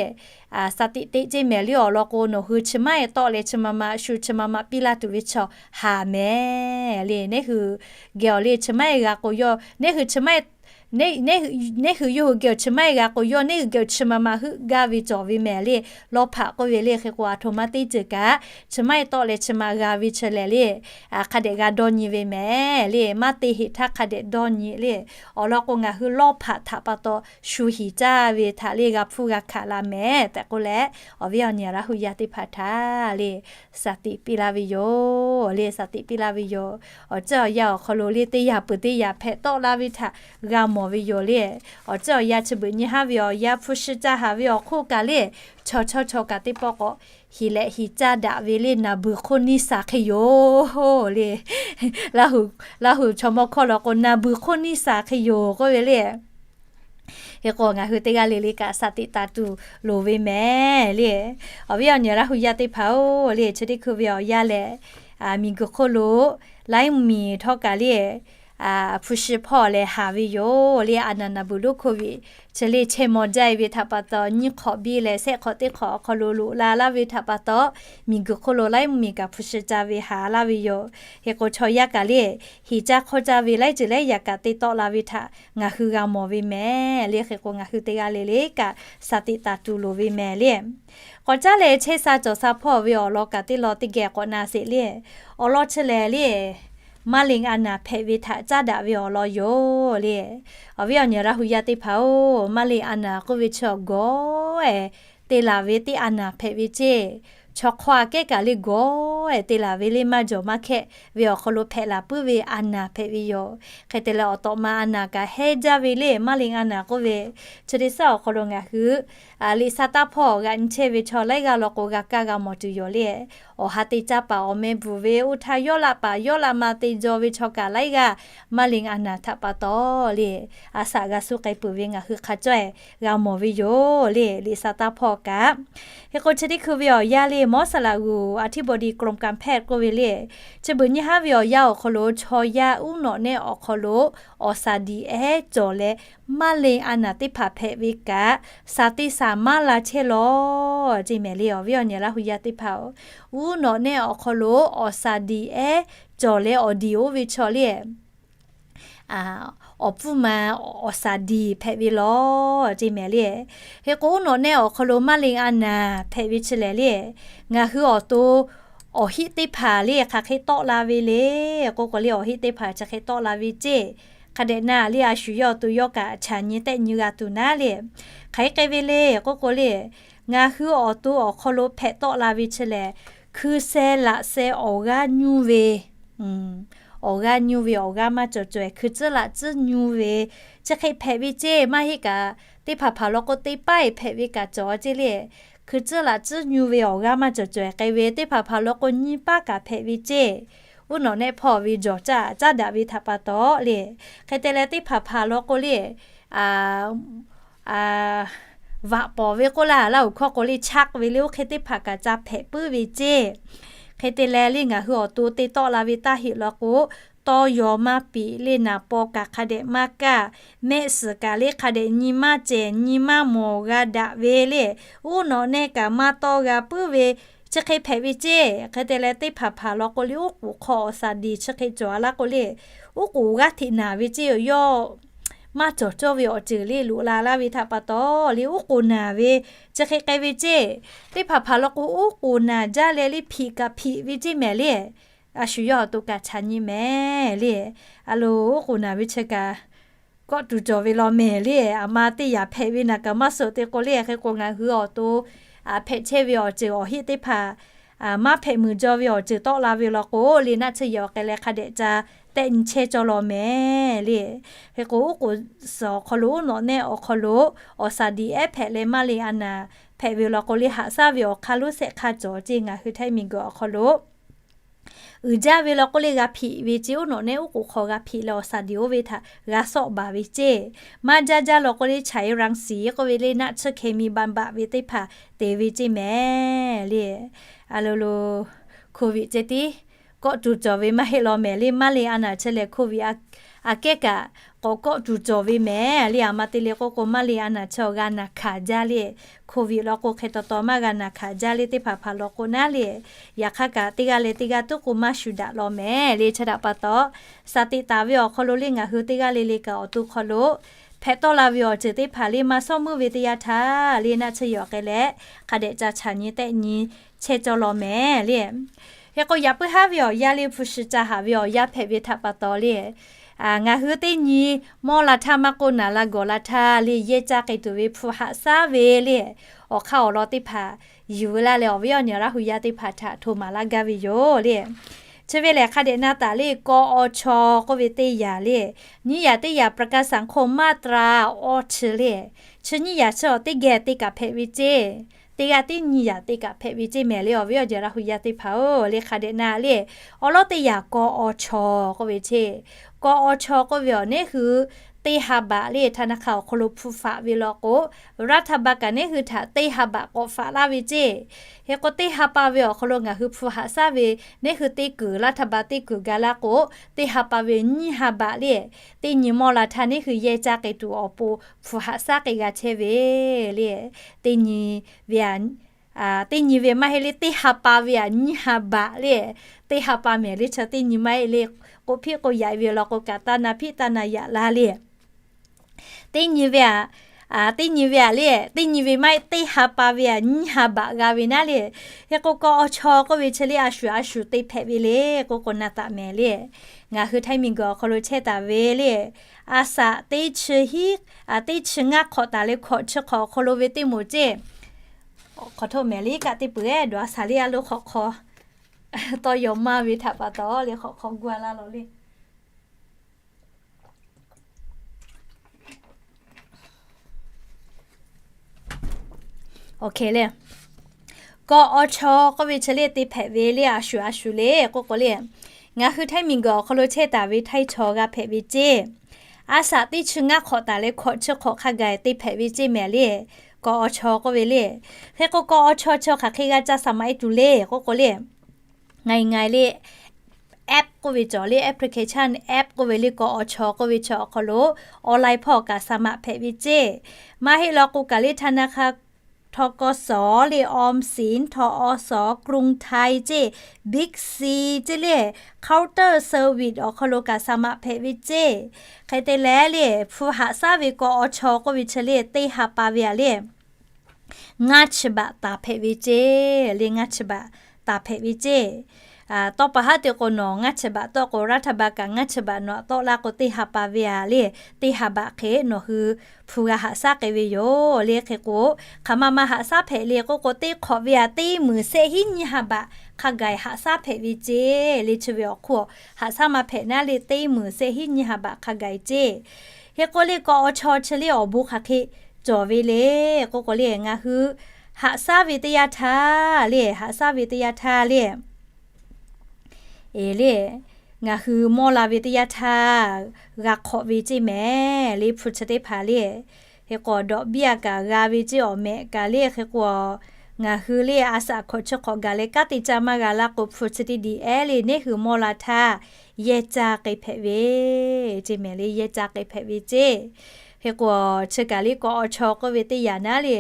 shaˍ tiꞈ teꞈ ceˇ mehˍ le. Awˬ lawn k'o, nawˬ hui chi maˇ e tawˆ leh chi ma ma shu chi ma ma piˇ laˇ tuˬ ve chaw haˍ mehˍ le. Neˇ hui geh awˬ le chi maˇ e g'a k'o yawˇ, neˇ hui chi maˇ e neˇ hui yawˇ hui geh awˬ chi maˇ e g'a k'o yawˇ neˇ hui geh awˬ chi ma ma heuˆ gaˇ ve cawˬ ve mehˍ le. Lawˇ hpaꞈ k'oˆ ve le. Hk'e k'o, a htoꞈ ma teˇ ceuˬ kaꞈ chi maˇ e tawˆ leh chi ma g'a ve chi lehˬ le, hk'a dehꞈ g'a dawˇ nyi ve mehˍ le. Maˇ te heˍ htaˇ hk'a dehꞈ dawˇ nyi le. Awˬ lawn k'o, ngaˬ hui lawˇ hpaꞈ htaꞈ pa taw shu hiˍ caˇ ve htaꞈ le g'a hpuˇ g'a hkanˍ la mehˍ tehꞈ k'oˆ leh, awˬ viˉ awˬ nyi Laˇ hu yaˇ teˇ hpaˍ htaꞈ le shaˍ tiꞈ piˇ laˇ ve yoˬ le. Shaˍ tiꞈ piˇ laˇ ve yoˬ. Awˬ ceuˬ awˬ yanˇ awˬ hk'aw lo le teˇ yanˇ peuˬ teˇ yanˇ hpehꞈ tawˆ laˇ ve htaꞈ g'a mawˬ ve yoˬ le. Awˬ ceuˬ awˬ yanˇ chi beuꞈ nyi haˉ ve awˬ yanˇ hpu shi ca haˍ ve awˬ hk'oˆ kaꞈ le, chaw chawˇ chaw kaꞈ teˇ pawˆ k'awꞈ hiˍ leh hiˍ caˇ daꞈ ve le naˬ beuˬ hk'oˆ niˇ saˍ hk'e yoˬ le. Laˇ hu, Laˇ hu chaw mawˇ hkawˇ law k'o naˬ beuˬ hk'oˆ niˇ saˍ hk'e yoˬ k'oˆ ve le. Hk'e k'o, ngaˬ hui teˇ g'aˇ le le kaꞈ shaˍ tiꞈ taˍ tuˬ loˍ ve mehˍ le. Awˬ viˉ awˬ nyi Laˇ hu yaˇ teˇ hpaˍ-oˬ le, chi teˇ hkui ve awˬ yanˇ lehˬ, miˬguiˬ hk'oˆ lo laiˉ mvuhˇmiˬ htawˇ kaꞈ le, hpu shi hpawˇ leh haˍ ve yoˬ le. A naˬ naˬ beuˬ โรคโควิด chi le chehˇ maw jaˇ ve htaꞈ pa taw, nyiˇ hk'awꞈ biˇ leh shehˆ hk'awꞈ teˇ hk'awꞈ awˬ hk'aw lo loꞈ la laˇ ve htaꞈ pa taw, miˬguiˬ hk'oˆ lo laiˉ mvuhˇmiˬ kaꞈ hpu shi ca ve haˍ laˇ ve yoˬ. Hk'e k'o, chaw yaˇ kaꞈ le hiˍ caˇ hk'awˇ caˇ ve laiˉ ceuˬ laiˉ yaꞈ kaꞈ te tawˆ la ve htaꞈ ngaˬ hui g'a mawˬ ve mehˍ le. Hk'e k'o, ngaˬ hui teˇ g'aˇ le le kaꞈ shaˍ tiꞈ taˍ tuˬ loˍ ve mehˍ le. K'awꞈ caˉ leh chehˇ sha cawˬ sha hpawˇ ve awˬ lawn kaꞈ teˇ lawn teˇ geh k'awꞈ na sheˍ le. Awˬ lawn chi lehˬ le, มะเร็ง a naˬ hpehꞈ ve htaꞈ caˉ daꞈ ve awˬ lawn yoˬ le. Awˬ viˉ awˬ nyi Laˇ hu yaˇ teˇ hpaˍ-oˬ, มะเร็ง a naˬ k'oˆ ve chi awˬ gawˬ-e te laˬ ve teˇ a naˬ hpehꞈ ve ceˇ. Chaw hk'aw aꞈ kehˉ kaꞈ le gawˬ-e te laˬ ve le maˇ jawˬ maˇ hkehˆ ve awˬ hk'aw lo hpehꞈ laˬ puiˉ ve a naˬ hpehꞈ ve yoˬ. Hk'e te leh, awˬ tawꞈ ma a naˬ kaꞈ hehˉ jaˇ ve le มะเร็ง a naˬ k'oˆ ve, chi teˇ suhˉ awˬ hk'aw lo ngaˬ hui liꞈ sha taˇ hpawˇ g'aꞈ nyi chehˇ ve chaw laiˉ g'aˇ law k'o g'a kaˇ g'a mawˬ tuˬ yoˬ le. Awˬ ha te caˇ paˍ awˬ meh bvuhˬ ve, oˇ htaˇ yawˇ laˆ paˍ yawˇ laˆ ma te jaw ve chaw kaꞈ laiˉ g'aˇ มะเร็ง a naˬ htaꞈ pa taw le, a shaꞈ g'a suh k'ai peuˬ ve ngaˬ hui hk'a cawˇ-e g'a mawˬ ve yoˬ le. Liꞈ sha taˇ hpawˇ kaꞈ, hk'e k'o, chi teˇ hkui ve awˬ yanˇ le หมอสระบุรี อธิบดีกรมการแพทย์ k'oˆ ve le, chi beuꞈ nyi haˉ ve awˬ yanˇ awˬ hk'aw lo chaw yaˇ uˉ nawꞈ nehˆ awˬ hk'aw lo awˬ shaˍ diˍ ehˉ cawˬ leh มะเร็ง a naˬ teˇ hpaˍ hpehꞈ ve kaꞈ, shaˍ teˇ shaˍ maˇ la chehˇ law ceˇ mehˍ le. Awˬ viˉ awˬ nyi Laˇ hu yaˇ teˇ hpaˍ-oˬ, uˉ nawꞈ nehˆ awˬ hk'aw lo awˬ shaˍ diˍ ehˉ cawˬ leh awˬ diˍ oˇ ve chaw le awˬ pfuhˇ ma awˬ shaˍ diˍ hpehꞈ ve law ceˇ mehˍ le. Hk'e k'o, uˉ nawꞈ nehˆ awˬ hk'aw lo มะเร็ง a naˬ hpehꞈ ve chi lehˬ le, ngaˬ hui awˬ to awˬ heˆ teˇ hpaˍ le hk'aˬ hk'e tawˆ la ve le k'oˆ k'o le, awˬ heˆ teˇ hpaˍ chi hk'e tawˆ la ve ceˇ. Hk'a dehꞈ na le, a shu yawˇ awˬ to yawˇ kaꞈ chaꞈ nyi tehˆ nyi g'a tuˬ naˉ le. Hk'aˬ hk'e k'ai ve le k'oˆ k'o le, ngaˬ hui awˬ to awˬ hk'aw lo hpehꞈ tawˆ la ve chi lehˬ, hkui sheh laꞈ sheh awˬ g'aˇ nyuˇ ve awˬ g'aˇ nyuˇ ve awˬ g'aˇ maˇ cawˬ caweh hkui tcuhˉ laꞈ tcuhˉ nyuˇ ve chi hk'e hpehꞈ ve ceˇ. Maˇ heˆ kaꞈ, teˇ hpaˍ hpaˍ law k'o teˇ paˉ-e hpehꞈ ve kaꞈ cawˬ ceˇ le. Hkui tcuhˉ laꞈ tcuhˉ nyuˇ ve awˬ g'aˇ maˇ cawˬ caweh k'ai ve teˇ hpaˍ hpaˍ law k'o nyiˇ paˉ kaꞈ hpehꞈ ve ceˇ. Uˉ nawꞈ nehˆ hpawˇ ve jawˬ caˇ caˉ daꞈ ve htaꞈ pa taw le. Hk'e te leh, teˇ hpaˍ hpaˍ law k'o le, vaꞈ pawˍ ve k'oˆ laˇ, Laˇ huˍ hkawˇ k'o le, chak ve le, oˇ hk'e teˇ hpaˍ kaꞈ ca hpehꞈ puiˉ ve ceˇ. Hk'e te leh le, ngaˬ hui awˬ to te tawˆ la ve taˇ heˆ law k'o, tawˇ yaw maˇ piꞈ le, naˍ paw kaꞈ hk'a dehꞈ maˇ kaˇ, mehˆ suhˍ kaꞈ le hk'a dehꞈ nyi maˇ cehˬ nyi maˇ mawˬ g'a daꞈ ve le, uˉ nawꞈ nehˆ kaꞈ maˇ tawˇ g'a puiˉ ve chi hk'e hpehꞈ ve ceˇ. Hk'e te leh, teˇ hpaˍ hpaˍ law k'o le, uˉ k'oˍ hk'aw awˬ shaˍ diˍ chi hk'e cawˬ a laˇ k'o le, uˉ k'oˍ g'aˇ hteꞈ naˬ ve ceˇ. Yawˇ maˇ cawˬ cawˇ ve awˬ ceuˬ le loꞈ la laˇ ve htaꞈ pa taw le, uˉ k'oˍ naˬ ve chi hk'e k'ai ve ceˇ. Teˇ hpaˍ hpaˍ law k'o, uˉ k'oˍ naˬ jaˇ leh le hpiꞈ kaꞈ hpiꞈ ve ceˇ mehˍ le. A shu yawˇ awˬ to kaꞈ chaꞈ nyi mehˍ le. A lo, uˉ k'oˍ naˬ ve chi kaꞈ kawˆ tuˬ cawˬ ve law mehˍ le. Aˬ ma teˇ yanˇ hpehꞈ ve naˬ kaꞈ maˇ suh te k'o le. Hk'e k'o, ngaˬ hui awˬ to hpehꞈ chehˇ ve awˬ ceuˬ awˬ heˆ teˇ hpaˍ maˇ hpehꞈ muiˬ jaw ve awˬ ceuˬ tawˆ la ve law k'o le, naˆ tsuhˇ yehˬ awˬ k'ai leh hk'a dehꞈ ca tehˆ nyi chehˇ cawˇ law mehˍ le. Hk'e k'o, uˉ k'oˍ suhˍ awˬ hk'aw lo, uˉ nawꞈ nehˆ awˬ hk'aw lo awˬ shaˍ diˍ ehˉ hpehꞈ leh มะเร็ง a naˬ hpehꞈ ve law k'o le, haꞈ shaˉ ve awˬ hk'aˇ lonˉ shehˆ hk'aˇ cawˬ ceˇ. Ngaˬ hui Htaiˇ miˬguiˬ awˬ hk'aw lo uiˍ jaˇ ve law k'oˆ le g'a hpiꞈ ve ceˇ, oˉ nawꞈ nehˇ oˉ k'oˍ hk'aw g'a hpiꞈ leh awˬ saˍ diˍ oˇ ve htaꞈ g'a sawˆ baˬ ve ceˇ. Maˇ jaˇ jaˇ law k'oˆ le ฉายรังสี k'oˆ ve le naˆ tsuhˇ เคมีบำบัด ve teˇ hpaˍ te ve ceˇ mehˍ le. A lo lo, โควิด ceh tiˉ kawˆ tuˬ cawˬ ve maˇ heˆ law mehˍ le, maˇ le a naˍ chi lehˬ โควิด aꞈ kehˉ kaꞈ k'awꞈ kawˆ tuˬ cawˬ ve mehˍ le. A ma te le k'oˆ k'o maˇ le a naˍ chi awˬ g'a naˬ hkanˍ jaˇ le. โควิด law k'o hk'e taw taw maˇ g'a naˬ hkanˍ jaˇ le teˇ hpaˍ hpaˍ law k'o naˉ le. Yaꞈ hk'aˇ kaꞈ teˇ g'aˇ leh teˇ g'aˇ tuˉ k'o maˇ shuˍ daꞈ law mehˍ le. Chi htaꞈ pa taw, saˍ teꞈ taˍ ve awˬ hk'aw lo le ngaˬ hui teˇ g'aˇ le le kaꞈ awˬ to hk'aw lo hpehꞈ tawˆ la ve awˬ ceuˬ teˇ hpaˍ le maˇ sawˉ meuˇ ve teˇ yanˇ htaˇ le naˆ tsuhˇ yaꞈ k'ai leh hk'a dehꞈ ca chaꞈ nyi tehˆ nyi chehˇ cawˇ law mehˍ le. Hk'e k'o yaꞈ puiˉ haˉ ve awˬ yanˇ le hpu shi ca haˍ ve awˬ yanˇ hpehꞈ ve htaꞈ pa taw le, ngaˬ hui teˇ nyi mawˇ la htaˇ maˇ k'oˆ naˍ la gawˬ la htaˇ le yehˇ caˇ k'ai tuˬ ve hpu haꞈ shaˉ ve le awˬ hk'aˇ awˬ lawn teˇ hpaˍ yuˬ laˇ leh awˬ viˉ awˬ nyi Laˇ hu yaˇ teˇ hpaˍ htaꞈ hto maˍ laˇ gaˇ ve yoˬ le. Chi ve lehˬ hk'a dehꞈ na taˍ le kawˇ awˇ chaw k'oˆ ve teˇ yanˇ le, nyiˇ yanˇ teˇ yanˇ ประกันสังคม มาตรา awˇ chi le, chi nyiˇ yanˇ chi awˬ teˇ geh te kaꞈ hpehꞈ ve ceˇ. Teˇ g'aˇ tiˉ nyiˇ yanˇ te kaꞈ hpehꞈ ve ceˇ mehˍ le awˬ viˉ awˬ nyi Laˇ hu yaˇ teˇ hpaˍ-oˬ le. Hk'a dehꞈ na le, awˬ lawˉ teˇ yanˇ kawˇ awˇ chaw k'oˆ ve ceˇ. Kawˇ awˇ chaw k'oˆ ve awˬ neˉ hui teˇ ha baꞈ le ธนาคาร awˬ hk'aw lo hpu faꞈ ve law k'o, รัฐบาล kaꞈ neˉ hui htaꞈ teˇ ha baꞈ k'awꞈ faꞈ laˇ ve ceˇ. Hk'e k'o teˇ ha pa ve awˬ hk'aw lo ngaˬ hui hpu haꞈ shaˉ ve neˉ hui teˇ kuiˬ รัฐบาล teˇ kuiˬ ga laˇ k'o, teˇ ha pa ve nyiˇ ha baꞈ le, teˇ nyi mawˇ la htaˇ neˉ hui yehˇ caˇ k'ai tuˬ awˬ pon hpu haꞈ shaˉ k'ai g'a chehˇ ve le. Teˇ nyi ve teˇ nyi ve maˇ heˆ le teˇ ha pa ve aꞈ nyiˇ ha baꞈ le, teˇ ha pa mehˍ le chi teˇ nyi maˇ heˆ le, k'oˆ hpiˆ k'o yaꞈ ve law k'o kaꞈ taˇ na hpiˆ taˇ na yaꞈ la le. Teˇ nyi ve aꞈ, teˇ nyi ve aꞈ le, teˇ nyi ve maˇ heˆ teˇ ha pa ve aꞈ nyiˇ ha baꞈ g'a ve naˉ le. Hk'e k'o kawˇ awˇ chaw k'oˆ ve chi le a shuˍ a shuˍ te hpehꞈ ve le k'oˆ k'o na taˍ mehˍ le. Ngaˬ hui Htaiˇ miˬguiˬ awˬ hk'aw lo chehˇ taˍ ve le, a saꞈ teˇ chi hiˉ, teˇ chi ngaˇ hk'awꞈ taˍ leh hkawꞈ chi hk'awꞈ awˬ hk'aw lo ve teˇ moˍ ceˇ. Hk'awꞈ htoˆ mehˍ le kaꞈ teˇ peuˬ ehˉ dawˬ a saˍ le a lo hk'awꞈ hk'aw tawˇ yaw maˇ ve htaꞈ pa taw le hk'awꞈ hk'aw gu a laˇ law le. Awˬ hk'e le, kawˇ awˇ chaw k'oˆ ve chi le te hpehꞈ ve le a shuˍ a shuˍ le k'oˆ k'o le, ngaˬ hui Htaiˇ miˬguiˬ awˬ hk'aw lo chehˇ taˍ ve Htaiˇ chaw g'a hpehꞈ ve ceˇ. A saꞈ teˇ chi ngaˇ hk'awꞈ taˍ leh hkawꞈ chi hk'awꞈ hk'a gaˬ te hpehꞈ ve ceˇ mehˍ le. Kawˇ awˇ chaw k'oˆ ve le. Hk'e k'o kawˇ awˇ chaw chi hk'aˬ hk'e g'a ca saˍ maꞈ e tuˬ le k'oˆ k'o le, ngaˬ ngaˬ le app k'oˆ ve cawˬ le application app k'oˆ ve le kawˇ awˇ chaw k'oˆ ve chi awˬ hk'aw lo online hpawˇ kaꞈ saˍ maꞈ hpehꞈ ve ceˇ. Maˇ heˆ law k'o kaꞈ le ธนาคาร ทกส le ออมสิน ทอส กรุงไทย ceˇ, Big C ceˇ le counter service awˬ hk'aw lo kaꞈ saˍ maꞈ hpehꞈ ve ceˇ. Hk'e te leh le hpu haꞈ shaˉ ve kawˇ awˇ chaw k'oˆ ve chi le teˇ ha pa ve aꞈ le ngaˇ chi baꞈ taˍ hpehꞈ ve ceˇ le ngaˇ chi baꞈ taˍ hpehꞈ ve ceˇ. Tawˇ pa haˉ te k'o nawˬ ngaˇ chi baꞈ tawˆ k'o รัฐบาล kaꞈ ngaˇ chi baꞈ nawˬ aꞈ tawˆ laˇ k'o teˇ ha pa ve aꞈ le teˇ ha baꞈ hk'e nawˬ hui hpu g'a haꞈ shaˉ k'ai ve yoˬ le. Hk'e k'o hk'aˬ ma ma haꞈ shaˉ hpehꞈ le k'oˆ k'o teˇ hk'awꞈ ve aꞈ teˇ meunˍ shehˆ hiˉ nyiˇ ha baꞈ hk'a gaˬ haꞈ shaˉ hpehꞈ ve ceˇ le chi ve awˬ hk'oˆ haꞈ shaˉ maˇ hpehꞈ naˉ le teˇ meunˍ shehˆ hiˉ nyiˇ ha baꞈ hk'a gaˬ ceˇ. Hk'e k'o le kawˇ awˇ chaw chi le awˬ bon hk'aˬ hk'e cawˬ ve le k'oˆ k'o le ngaˬ hui haꞈ shaˉ ve teˇ yanˇ htaˇ le haꞈ shaˉ ve teˇ yanˇ htaˇ le eˬ le, ngaˬ hui mawˇ la ve teˇ yanˇ htaˇ g'a hk'awꞈ ve ceˇ mehˍ le hpu chi teˇ hpaˍ le. Hk'e k'o dawꞈ biˇ a kaꞈ g'a ve ceˇ awˬ mehꞈ kaꞈ le hk'e k'o ngaˬ hui le a saꞈ hkawꞈ chi hk'awꞈ gaˬ leh kanˉ te caˇ maˇ g'a laˇ k'o hpu chi teˇ diꞈ ehˉ le neˉ hui mawˇ la htaˇ yehˇ caˇ k'ai hpehꞈ ve ceˇ mehˍ le yehˇ caˇ k'ai hpehꞈ ve ceˇ. Hk'e k'o chi kaꞈ le kawˇ awˇ chaw k'oˆ ve teˇ yanˇ naˉ le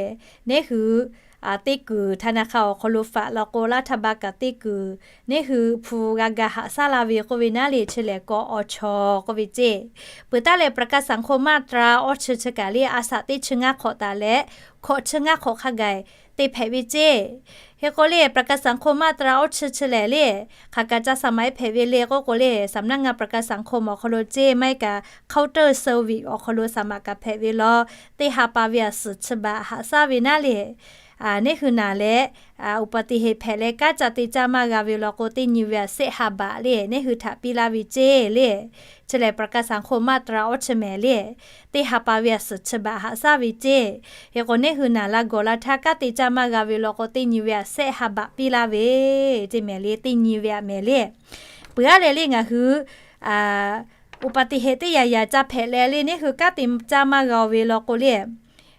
neˉ hui teˇ kuiˬ ธนาคาร awˬ hk'aw lo faꞈ law k'o รัฐบาล kaꞈ teˇ kuiˬ neˉ hui hpu g'a ga haꞈ shaˉ la ve k'oˆ ve naˉ le chi lehˬ kawˇ awˇ chaw k'oˆ ve ceˇ. Peuˬ taˉ lehˬ ประกันสังคม มาตรา awˇ chi chi kaꞈ le a saꞈ teˇ chi ngaˇ hk'awꞈ taˍ leh hkawꞈ chi ngaˇ hk'awꞈ hk'a gaˬ te hpehꞈ ve ceˇ. Hk'e k'o le ประกันสังคม มาตรา awˇ chi chi lehˬ le hk'aˬ kaꞈ ca saˍ maꞈ e hpehꞈ ve le k'oˆ k'o le สำนักงานประกันสังคม awˬ hk'aw lo ceˇ maˇ heˆ kaꞈ counter service awˬ hk'aw lo saˍ maꞈ kaꞈ hpehꞈ ve law teˇ ha pa ve aꞈ suhˍ chi baꞈ haꞈ shaˉ ve naˉ le neˇ hui naˍ leh อุบัติเหตุ hpehꞈ leh kanˉ ca te caˇ maˇ g'a ve law k'o, teˇ nyi ve aꞈ sehˆ ha baꞈ le, neˇ hui htaꞈ piˇ laˇ ve ceˇ le. Chi lehˬ ประกันสังคม มาตรา awˇ chi mehˍ le. Teˇ ha pa ve aꞈ suhˍ chi baꞈ haꞈ shaˉ ve ceˇ. Hk'e k'o, neˇ hui naˍ la gawˬ la htaˇ kanˉ te caˇ maˇ g'a ve law k'o, teˇ nyi ve aꞈ sehˆ ha baꞈ piˇ laˇ ve ceˇ mehˍ le. Teˇ nyi ve aꞈ mehˍ le. Peuˬ aˉ leh le ngaˬ hui อุบัติเหตุ teˇ yaꞈ yaꞈ ca hpehꞈ leh le, neˇ hui kanˉ te caˇ maˇ g'a ve law k'o le,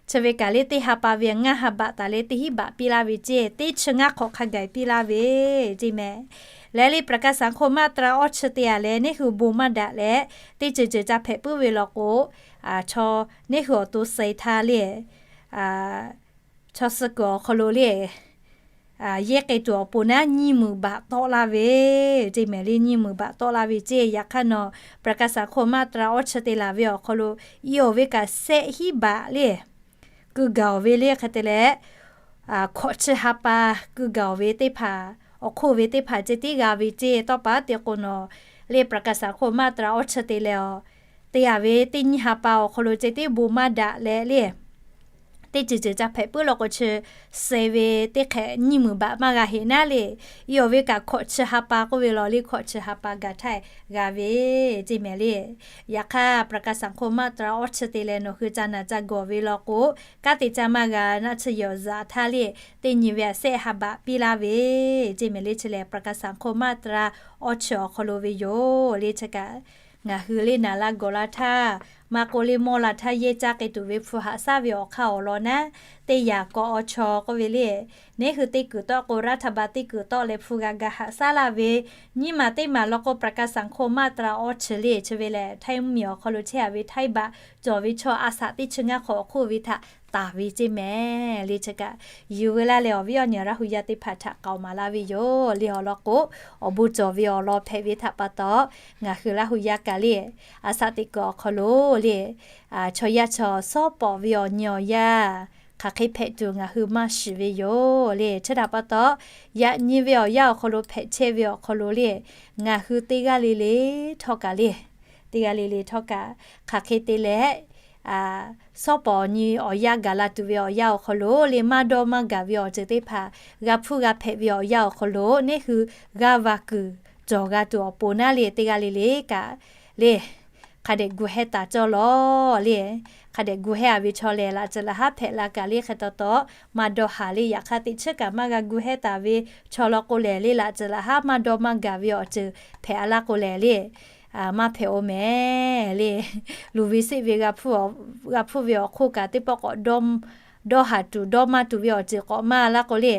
chi ve kaꞈ le teˇ ha pa ve ngaˇ ha baꞈ taˍ leh teˇ hinˉ baꞈ piˇ laˇ ve ceˇ. Teˇ chi ngaˇ hk'awꞈ hk'a gaˬ piˇ laˇ ve ceˇ mehˍ. Leh le ประกันสังคม มาตรา awˇ chi te aꞈ leh neˇ hui bon maˇ daꞈ leh, teˇ ceuˬ ceuˬ ca hpehꞈ puiˉ ve law k'o, chaw neˇ hui awˬ to suh-e htaˇ le, chaw suh kuiˬ awˬ hk'aw lo le, yehˇ k'ai tuˬ awˬ pon naˉ nyiˇ meunˍ baꞈ tawˆ laˇ ve ceˇ mehˍ le. Nyiˇ meunˍ baꞈ tawˆ laˇ ve ceˇ. Yaꞈ hk'aˇ nawˬ ประกันสังคม มาตรา awˇ chi te laˬ ve awˬ hk'aw lo, i awˬ ve kaꞈ sehˆ hinˉ baꞈ le, keu gaˬ awˬ ve le hk'e te leh, hkawꞈ chi ha pa keu gaˬ awˬ ve teˇ hpaˍ, awˬ hk'oˆ ve teˇ hpaˍ ceh tiˉ g'a ve ceˇ. Tawˇ pa te k'o nawˬ le ประกันสังคม มาตรา awˇ chi te leh a, te aꞈ ve teˇ nyiˇ ha pa awˬ hk'aw lo ceh tiˉ bon maˇ daꞈ leh le, teˇ ceuˬ ceuˬ ca hpehꞈ puiˉ law k'o chi, suh-e ve teˇ hk'ehꞈ nyiˇ meunˍ baꞈ maˇ g'a heꞈ naˉ le. I awˬ ve kaꞈ hkawꞈ chi ha pa k'oˆ ve law le, hkawꞈ chi ha pa gaˬ htaˇ g'a ve ceˇ mehˍ le. Yaꞈ hk'aˇ ประกันสังคม มาตรา awˇ chi te leh nawˬ hui ca naˬ ca gawˬ ve law k'o, kanˉ te caˇ maˇ g'a naˆ chi yawˬ zaꞈ htaˇ le, teˇ nyi ve aꞈ sehˆ ha baꞈ piˇ laˇ ve ceˇ mehˍ le. Chi lehˬ ประกันสังคม มาตรา awˇ chi awˬ hk'aw lo ve yoˬ le. Chi kaꞈ ngaˬ hui le naˍ la gawˬ la htaˇ, maˇ k'oˆ le mawˇ la htaˇ yehˇ caˇ k'ai tuˬ ve hpu haꞈ shaˉ ve awˬ hk'aˇ awˬ lawn naˉ, teˇ yaꞈ k'awꞈ awˬ chaw k'oˆ ve le, neˇ hui teˇ kuiˬ tawˆ k'o รัฐบาล teˇ kuiˬ tawˆ leh hpu g'a ga haꞈ shaˉ laˇ ve, nyiˇ maˬ teˇ maˬ law k'o ประกันสังคม มาตรา awˇ chi le. Chi ve lehˬ Htaiˇ mvuhˇmiˬ awˬ hk'aw lo chehˇ aꞈ ve Htaiˇ baꞈ cawˬ ve chaw a shaꞈ teˇ chi ngaˇ hk'awꞈ awˬ hk'oˆ ve htaꞈ taˍ ve ceˇ mehˍ le. Chi kaꞈ yuˬ veu laˇ leh awˬ viˉ awˬ nyi Laˇ hu yaˇ teˇ hpaˍ htaꞈ k'aoˍ maˍ laˇ ve yoˬ le. Awˬ lawn k'o, awˬ bon cawˬ ve awˬ lawn hpehꞈ ve htaꞈ pa taw, ngaˬ hui Laˇ hu yaˇ kaꞈ le, a shaꞈ teꞈ kuiˬ awˬ hk'aw lo le, chaw yaˇ chaw shawˉ pawˍ ve awˬ nyi awˬ yaˇ hk'aˬ hk'e hpehꞈ tuˬ ngaˬ hui maˇ shiˍ ve yoˬ le. Chi htaꞈ pa taw, yaꞈ nyi ve awˬ yanˇ awˬ hk'aw lo hpehꞈ chehˇ ve awˬ hk'aw lo le, ngaˬ hui teˇ g'aˇ le le htawˇ kaꞈ le, teˇ g'aˇ le le htawˇ kaꞈ hk'aˬ hk'e te leh, shawˉ pawˍ nyi awˬ yanˇ gaˬ la tuˬ ve awˬ yanˇ awˬ hk'aw lo le, maˇ dawˇ maˇ gaˬ ve awˬ ceuˬ teˇ hpaˍ g'a hpuˇ g'a hpehꞈ ve awˬ yanˇ awˬ hk'aw lo, neˇ hui g'aˇ va kuiˬ cawˬ g'a tuˬ awˬ pon naˉ le, teˇ g'aˇ le le kaꞈ le, hk'a dehꞈ gu heh taˍ cawˇ lawˬ le. Hk'a dehꞈ gu heh-a ve chaw lehˬ, laꞈ ceuˬ laꞈ haˉ hpehꞈ la kaꞈ le hk'e taw taw, maˇ dawˇ haˍ le. Yaꞈ hk'aˇ teꞈ chiˉ kaꞈ maˇ g'a gu heh taˍ ve chaw law k'o lehˬ le, laꞈ ceuˬ laꞈ haˉ maˇ dawˇ maˇ gaˬ ve awˬ ceuˬ hpehꞈ-a laˇ k'o lehˬ le, maˇ hpehꞈ-oˬ mehˍ le. Luˬ ve seˆ ve g'a hpuˇ ve awˬ hk'oˆ kaꞈ teˇ pawˆ k'awꞈ dawˇ haˍ tuˬ dawˇ maˇ tuˬ ve awˬ ceuˬ k'awꞈ maˇ laˇ k'o le,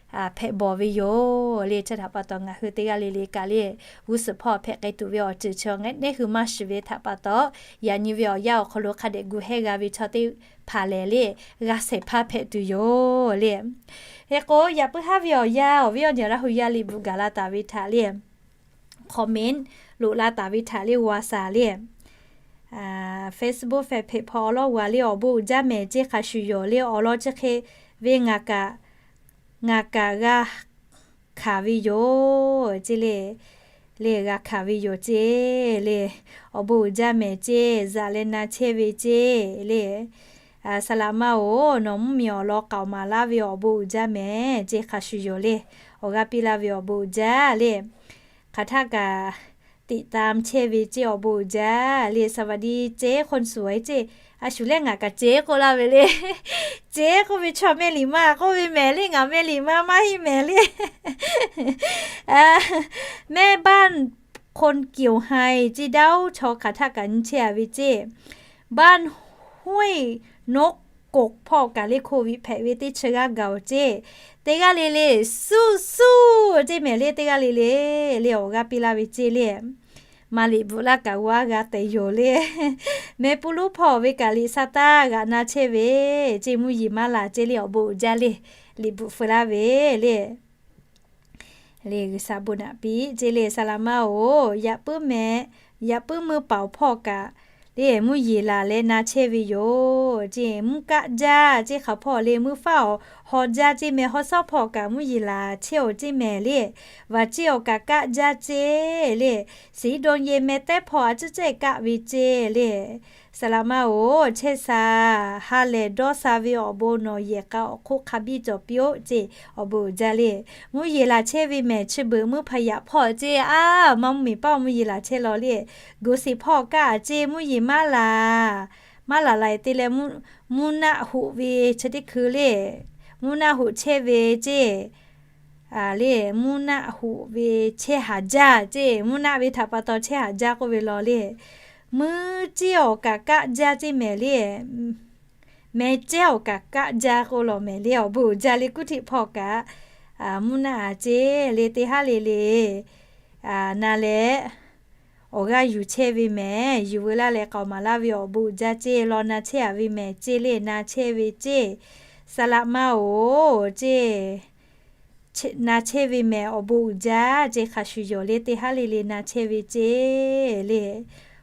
hpehꞈ bawˬ ve yoˬ le. Chi htaꞈ pa taw ngaˬ hui teˇ g'aˇ le le kaꞈ le, g'uˇ suhˍ hpawˇ hpehꞈ k'ai tuˬ ve awˬ ceuˬ chi neˇ hui maˇ shiˍ ve htaꞈ pa taw, yaꞈ nyi ve awˬ yanˇ awˬ hk'aw lo hk'a dehꞈ gu heh g'a ve chaw teˇ hpaˍ lehˬ le, g'a shehˍ hpaˇ hpehꞈ tuˬ yoˬ le. Hk'e k'o, yaꞈ puiˉ haˉ ve awˬ yanˇ awˬ viˉ awˬ nyi Laˇ hu yaˇ liꞈ bvuhꞈ gaˬ la taˍ ve htaꞈ le, comment loꞈ la taˍ ve htaꞈ le g'a shaˍ le. Facebook fanpage hpawˇ awˬ lawn g'a le, awˬ bon uiˍ jaˇ mehˍ ceˇ hk'a shuˍ yoˬ le. Awˬ lawn chi hk'e ve ngaˬ kaꞈ, ngaˬ kaꞈ g'a hkanˍ ve yoˬ ceˇ le. Le g'a hkanˍ ve yoˬ ceˇ le. Awˬ bon uiˍ jaˇ mehˍ ceˇ, zaꞈ leh na chehˇ ve ceˇ le. Saˍ laꞈ ma-oˬ, nawˬ mvuhˇmiˬ awˬ lawn k'aoˍ maˍ laˇ ve awˬ bon uiˍ jaˇ mehˍ ceˇ hk'a shuˍ yoˬ le. Awˬ g'aˇ piˇ laˇ ve awˬ bon uiˍ jaˇ le. Hk'aˬ htaˇ kaꞈ ติดตาม chehˇ ve ceˇ awˬ bon uiˍ jaˇ le. สวัสดีเจ๊คนสวย ceˇ, a shu lehˬ ngaˬ kaꞈ ceˇ k'oˆ laˇ ve le. Ceˇ k'oˆ ve chaw mehˆ liꞈ ma k'oˆ ve mehˍ le, ngaˬ mehˆ liꞈ ma maˇ heˆ mehˍ le. แม่บ้านคนเกี่ยวไฮ ceˇ, daˇ-oˬ, chaw hk'aˬ htaˇ kaꞈ nyi chehˇ-a ve ceˇ. บ้านห้วยนกกก hpawˇ kaꞈ le โควิด hpehꞈ ve teˇ chi g'aˇ gaˬ-oˬ ceˇ. Teˇ g'aˇ le le สู้ๆ ceˇ mehˍ le. Teˇ g'aˇ le le le awˬ g'aˇ piˇ laˇ ve ceˇ le. Maˇ liꞈ bvuhꞈ laˇ kaꞈ g'a g'a tehꞈ yoˬ le. Mehˍ pu lonˉ hpawˇ ve kaꞈ liꞈ sha taˇ g'aꞈ na chehˇ ve ceˇ, mvuhˇ yeˬ maˇ laˬ ceˇ le, awˬ bon uiˍ jaˇ le. Liꞈ bvuhꞈ feu laˇ ve le. Le G'uiˬsha bon naꞈ piˇ ceˇ le. Saˍ laꞈ ma-oˬ, yaꞈ puiˉ mehˍ, yaꞈ puiˉ meuˇ paoˍ hpawˇ kaꞈ le mvuhˇ yeˬ laˬ leh na chehˇ ve yoˬ ceˇ. Mvuhˇ kaˆ jaˇ ceˇ hk'aˬ hpawˇ le, mvuhˇ faˉ awˬ haw jaˇ ceˇ mehˍ. Haw shawˉ hpawˇ kaꞈ mvuhˇ yeˬ laˬ chehˇ-oˬ ceˇ mehˍ le. Vaˍ ciˇ awˬ kaꞈ kaˆ jaˇ ceˇ le. Siˍ dawˇ yehˇ mehˍ tehˉ hpawˇ a ciˉ cehˇ kaˆ ve ceˇ le. Saˍ laꞈ ma-oˬ, chehˇ sha, ha lehˬ dawˇ sha ve awˬ bon nawˬ yehˬ k'a awˬ hk'oˆ hk'a biˇ cawˬ piˇ-oˆ ceˇ, awˬ bon uiˍ jaˇ le. Mvuhˇ yeˬ laˬ chehˇ ve mehˬ chi beuꞈ mvuhˇ hpaˍ yaꞈ hpawˇ ceˇ, a, maˇ mvuhˇ miˬ paˇ mvuhˇ yeˬ laˬ chehˇ law le. Go siˍ hpawˇ kaˆ a ceˇ, mvuhˇ yeˬ maˇ laˬ, maˇ laˬ la-e te leh, mvuhˇ naˆ hoꞈ ve chi teˇ hkui le, mvuhˇ naˆ hoꞈ chehˇ ve ceˇ, a le, mvuhˇ naˆ hoꞈ ve chehˇ haˍ jaˇ ceˇ, mvuhˇ naˆ ve htaꞈ pa taw chehˇ haˍ jaˇ k'oˆ ve law le. Mvuhˇ ceˇ awˬ kaˍ kaˆ jaˇ ceˇ mehˍ le. Meh cehˇ awˬ kaˍ kaˆ jaˇ k'oˆ law mehˍ le, awˬ bon uiˍ jaˇ le. Kuˉ htiꞈ hpawˇ kaꞈ mvuhˇ naˆ a ceˇ le, teˇ haˉ le le na leh awˬ g'aˇ yuˬ chehˇ ve mehˍ, yuˬ veu laˇ leh k'aoˍ maˍ laˇ ve awˬ bon uiˍ jaˇ ceˇ, law na chehˇ a ve mehˍ ceˇ le, na chehˇ ve ceˇ. Saˍ laꞈ ma-oˬ ceˇ, na chehˇ ve mehˍ, awˬ bon uiˍ jaˇ ceˇ, hk'a shuˍ yawˬ le, teˇ haˉ le le na chehˇ ve ceˇ le.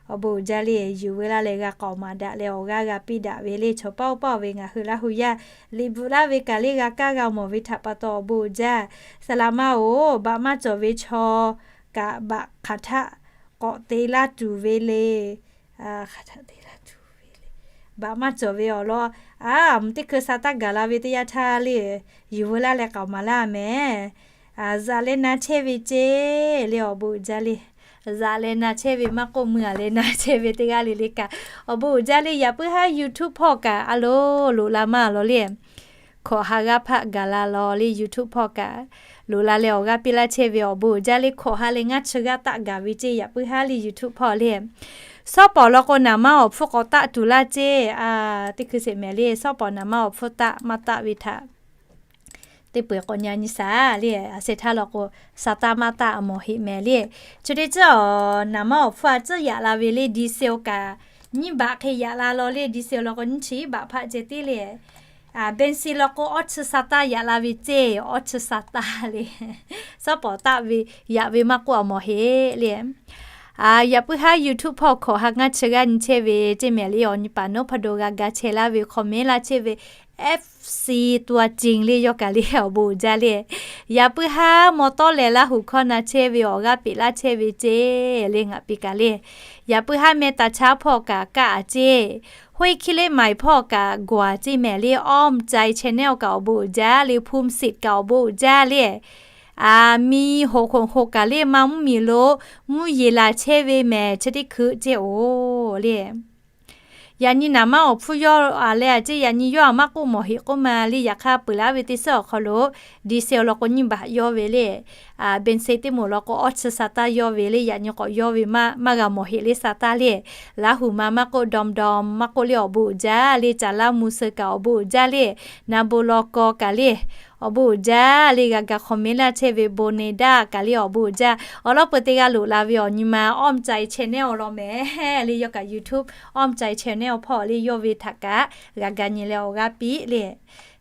Awˬ bon uiˍ jaˇ le, yuˬ veu laˇ leh g'a k'aoˍ maˍ daꞈ leh awˬ g'aˇ g'a piˇ daꞈ ve le. Chaw paˇ oˇ paˇ ve ngaˬ hui Laˇ hu yaˇ liꞈ bvuhꞈ laˇ ve kaꞈ le g'a kaˇ g'a mawˬ ve htaꞈ pa taw awˬ bon uiˍ jaˇ. Saˍ laꞈ ma-oˬ, baꞈ maˇ cawˬ ve chaw kaꞈ baꞈ hk'aˬ htaˆ k'awꞈ te laˇ tuˬ ve le. Baꞈ maˇ cawˬ ve awˬ lawn, a, mvuhˇ teˇ hkui sa taˇ gaˬ la ve teˇ yanˇ htaˇ le, yuˬ veu laˇ leh k'aoˍ maˍ laˇ mehˍ. Zaꞈ leh na chehˇ ve ceˇ le, awˬ bon uiˍ jaˇ le. Zaꞈ leh na chehˇ ve maˇ k'oˆ, mui a leh na chehˇ ve teˇ g'aˇ le le kaꞈ, awˬ bon uiˍ jaˇ le. Yaꞈ puiˉ haˉ YouTube hpawˇ kaꞈ a lo loꞈ la maˇ law le. Hkawꞈ ha g'aˇ hpaˆ gaˬ la law le, YouTube hpawˇ kaꞈ loꞈ la leh awˬ g'aˇ piˇ laˇ chehˇ ve awˬ bon uiˍ jaˇ le. Hkawꞈ ha leh ngaˇ chi g'aˇ taˆ gaˬ ve ceˇ, yaꞈ puiˉ haˉ le YouTube hpawˇ le. Sawˉ pawˍ law k'o, naˍ manˇ awˬ hpfuhˇ k'awꞈ taˆ tuˬ laˇ ceˇ, a, teˇ hkui sheˍ mehˍ le. Sawˉ pawˍ naˍ manˇ awˬ hpfuhˇ taˆ maˇ taˆ ve htaꞈ teˇ peu-eˬ k'awꞈ nyi a nyi shaˍ le. A sheh htaˇ law k'o, sa taˇ maˇ taˆ a mawˬ heˆ mehˍ le. Chi teˇ ceuˬ awˬ naˍ manˇ awˬ hpfuhˇ a tcuhˉ yaꞈ la ve le, diesel kaꞈ nyiˇ baꞈ hk'e yaꞈ la law le. Diesel law k'o nyiˇ chi baꞈ hpaˆ ceh tiˉ le. Benzin law k'o awˇ chi sa taˇ yaꞈ la ve ceˇ, awˇ chi sa taˇ le. Sawˉ pawˍ taˆ ve yaꞈ ve maˇ k'oˆ a mawˬ heˆ le. Yaꞈ puiˉ haˉ YouTube hpawˇ hkawꞈ ha ngaˇ chi g'aˇ nyi chehˇ ve ceˇ mehˍ le. Awˬ nyi paˍ nawˉ hpa do g'a ga chehˇ laˇ ve, comment laˇ chehˇ ve, FC ตัวจริง le yawˇ kaꞈ le, awˬ bon uiˍ jaˇ le. Yaꞈ puiˉ haˉ maw tawˉ leh Laˇ huˍ hkawˇ na chehˇ ve, awˬ g'aˇ peꞈ laˇ chehˇ ve ceˇ le, ngaˬ piˇ kaꞈ le. Yaꞈ puiˉ haˉ meh taˍ chaˉ hpawˇ kaꞈ kaˆ a ceˇ, Hoˆ-e Hkiˇ Leˆ Maiˍ hpawˇ kaꞈ g'awˬ a ceˇ mehˍ le. Awˇ mvuh ca-e channel kaꞈ awˬ bon uiˍ jaˇ le, Hpu Mvuh Siꞈ kaꞈ awˬ bon uiˍ jaˇ le. A, miˬ hoꞈ hoꞈ hoꞈ kaꞈ le, maˇ mvuhˇ miˬ lo mvuhˇ yeˬ laˬ chehˇ ve mehˍ, chi teˇ hkui ceˇ-oˬ le. Yaꞈ nyi naˍ manˇ awˬ hpfuhˇ yawˇ a leh a ceˇ, yaꞈ nyi yawˇ a maˇ k'oˆ mawˬ heˆ k'oˆ ma le. Yaꞈ hk'aˇ peuˬ laˇ ve teˇ suhˉ awˬ hk'aw lo, diesel law k'o nyiˇ baꞈ yawˇ ve le. Benzin teˇ moˍ law k'o awˇ chi sa taˇ yawˇ ve le. Yaꞈ nyi k'awꞈ yawˇ ve maˇ g'a mawˬ heˆ le, sa taˇ le. Laˇ huˍ ma maˇ k'oˆ, dawˇ dawˇ maˇ k'oˆ le, awˬ bon uiˍ jaˇ le. Caˍ laˇ mvuh suh kaꞈ awˬ bon uiˍ jaˇ le. Na bon law kaw kaꞈ le, awˬ bon uiˍ jaˇ le. G'a ga comment laˇ chehˇ ve bon ne daˇ kaꞈ le, awˬ bon uiˍ jaˇ. Awˬ lawn peuˬ teˇ g'aˇ loꞈ la ve awˬ nyi ma, Awˇ mvuh ca-e channel law mehˍ le. Yawˇ kaꞈ YouTube Awˇ mvuh ca-e channel hpawˇ le, yawˇ ve htaꞈ kaꞈ g'a ga nyi leh awˬ g'aˇ piˇ le.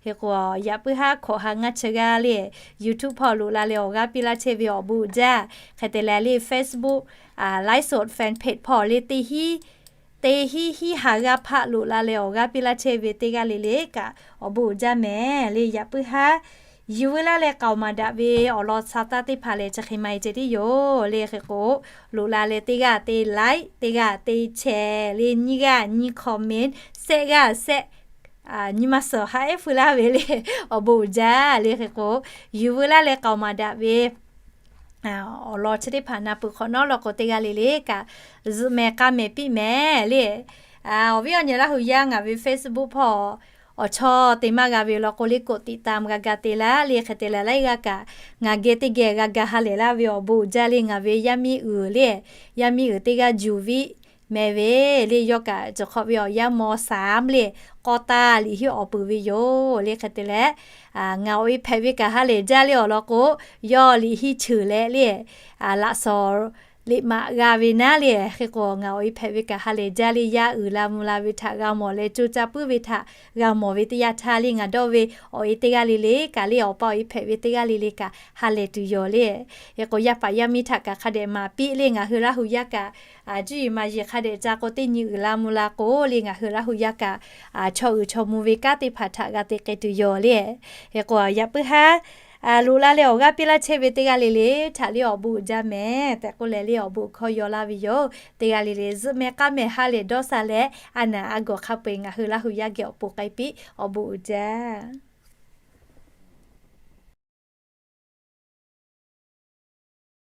Hk'e k'o, yaꞈ puiˉ haˉ hkawꞈ ha ngaˇ chi g'aˇ le, YouTube hpawˇ loꞈ la leh awˬ g'aˇ piˇ laˇ chehˇ ve awˬ bon uiˍ jaˇ. Hk'e te leh le Facebook live short fan page hpawˇ le, teˇ hiˉ teˇ hiˉ hiˉ ha g'aˇ hpaˆ loꞈ la leh awˬ g'aˇ piˇ laˇ chehˇ ve teˇ g'aˇ le le kaꞈ awˬ bon uiˍ jaˇ mehˍ le. Yaꞈ puiˉ haˉ yuˬ veu laˇ leh k'aoˍ maˍ daꞈ ve awˬ lawn sa taˇ teˇ hpaˍ lehˬ, chi hk'e ma-e ceh tiˉ yoˬ le. Hk'e k'o, loꞈ la leh teˇ g'aˇ te like, teˇ g'aˇ te share le, nyiˇ g'aˇ nyiˇ comment, shehˆ g'aˇ shehˆ nyi ma suhˍ haꞈ ehˉ feu laˇ ve le, awˬ bon uiˍ jaˇ le. Hk'e k'o, yuˬ veu laˇ leh k'aoˍ maˍ daꞈ ve awˬ lawn chi teˇ hpaˍ na peuˬ hk'awꞈ nawˉ law k'o, teˇ g'aˇ le le kaꞈ zuhꞈ mehˍ k'a mehˍ piˇ mehˍ le. Awˬ viˉ awˬ nyi Laˇ huˍ yaˇ ngaˬ ve Facebook hpawˇ awˬ chawˇ te maˇ g'a ve law k'o le, กดติดตาม g'a ga te laˇ le. Hk'e te leh laiˉ g'aˇ kaꞈ ngaˬ geh teˇ geh g'a ga ha lehˬ laˇ ve awˬ bon uiˍ jaˇ le. Ngaˬ ve yaˇ miˇ uiˍ le, yaˇ miˇ uiˍ teˇ g'aˇ Juˍ Viˆ mehˍ ve le, yawˇ kaꞈ cawˬ hk'awꞈ ve awˬ yanˇ maw saˍ le, k'awꞈ taˍ liꞈ hiˆ awˬ peuˬ ve yoˬ le. Hk'e te leh ngaˬ awˬ e hpehꞈ ve kaꞈ ha lehˬ jaˇ le awˬ lawn k'o, yawˇ liꞈ hiˆ ceuˬ leh le, laꞈ shawnˍ liꞈ maꞈ g'a ve naˉ le. Hk'e k'o, ngaˬ awˬ e hpehꞈ ve kaꞈ ha lehˬ jaˇ le, yaˇ uiˍ la mvuh la ve htaꞈ g'a mawˬ leh, co ca puiˉ ve htaꞈ g'a mawˬ ve teˇ yanˇ htaˇ le, ngaˬ dawˇ ve awˬ e teˇ g'aˇ le le kaꞈ le, awˬ pa awˬ e hpehꞈ ve teˇ g'aˇ le le kaꞈ ha lehˬ tuˬ yoˬ le. Hk'e k'o, yaˇ paˍ yaˇ miˇ htaꞈ kaꞈ hk'a dehꞈ maˍ piˇ le. Ngaˬ hui Laˇ huˍ yaˇ kaꞈ cuˇ yiˍ maˍ yiˍ hk'a dehꞈ ca k'o, teˇ nyi uiˍ la mvuh la k'o le, ngaˬ hui Laˇ huˍ yaˇ kaꞈ chaw uiˍ chaw mvuh ve kanˉ teˇ hpaˍ htaꞈ g'a te k'ai tuˬ yoˬ le. Hk'e k'o, yaꞈ puiˉ haˉ Loꞈ la leh awˬ g'aˇ piˇ laˇ chehˇ ve teˇ g'aˇ le le htaꞈ le awˬ bon uiˍ jaˇ mehˍ tehꞈ k'oˆ leh le awˬ bon hkawˇ yaw laˇ ve yoˬ. Teˇ g'aˇ le le zuhˆ meh k'aˉ meh ha lehˬ dawˇ sha leh, a naˍ a gawˬ hk'a peu-eˬ ngaˬ hui Laˇ hu yaˇ geh awˬ pon k'ai piˇ, awˬ bon uiˍ jaˇ.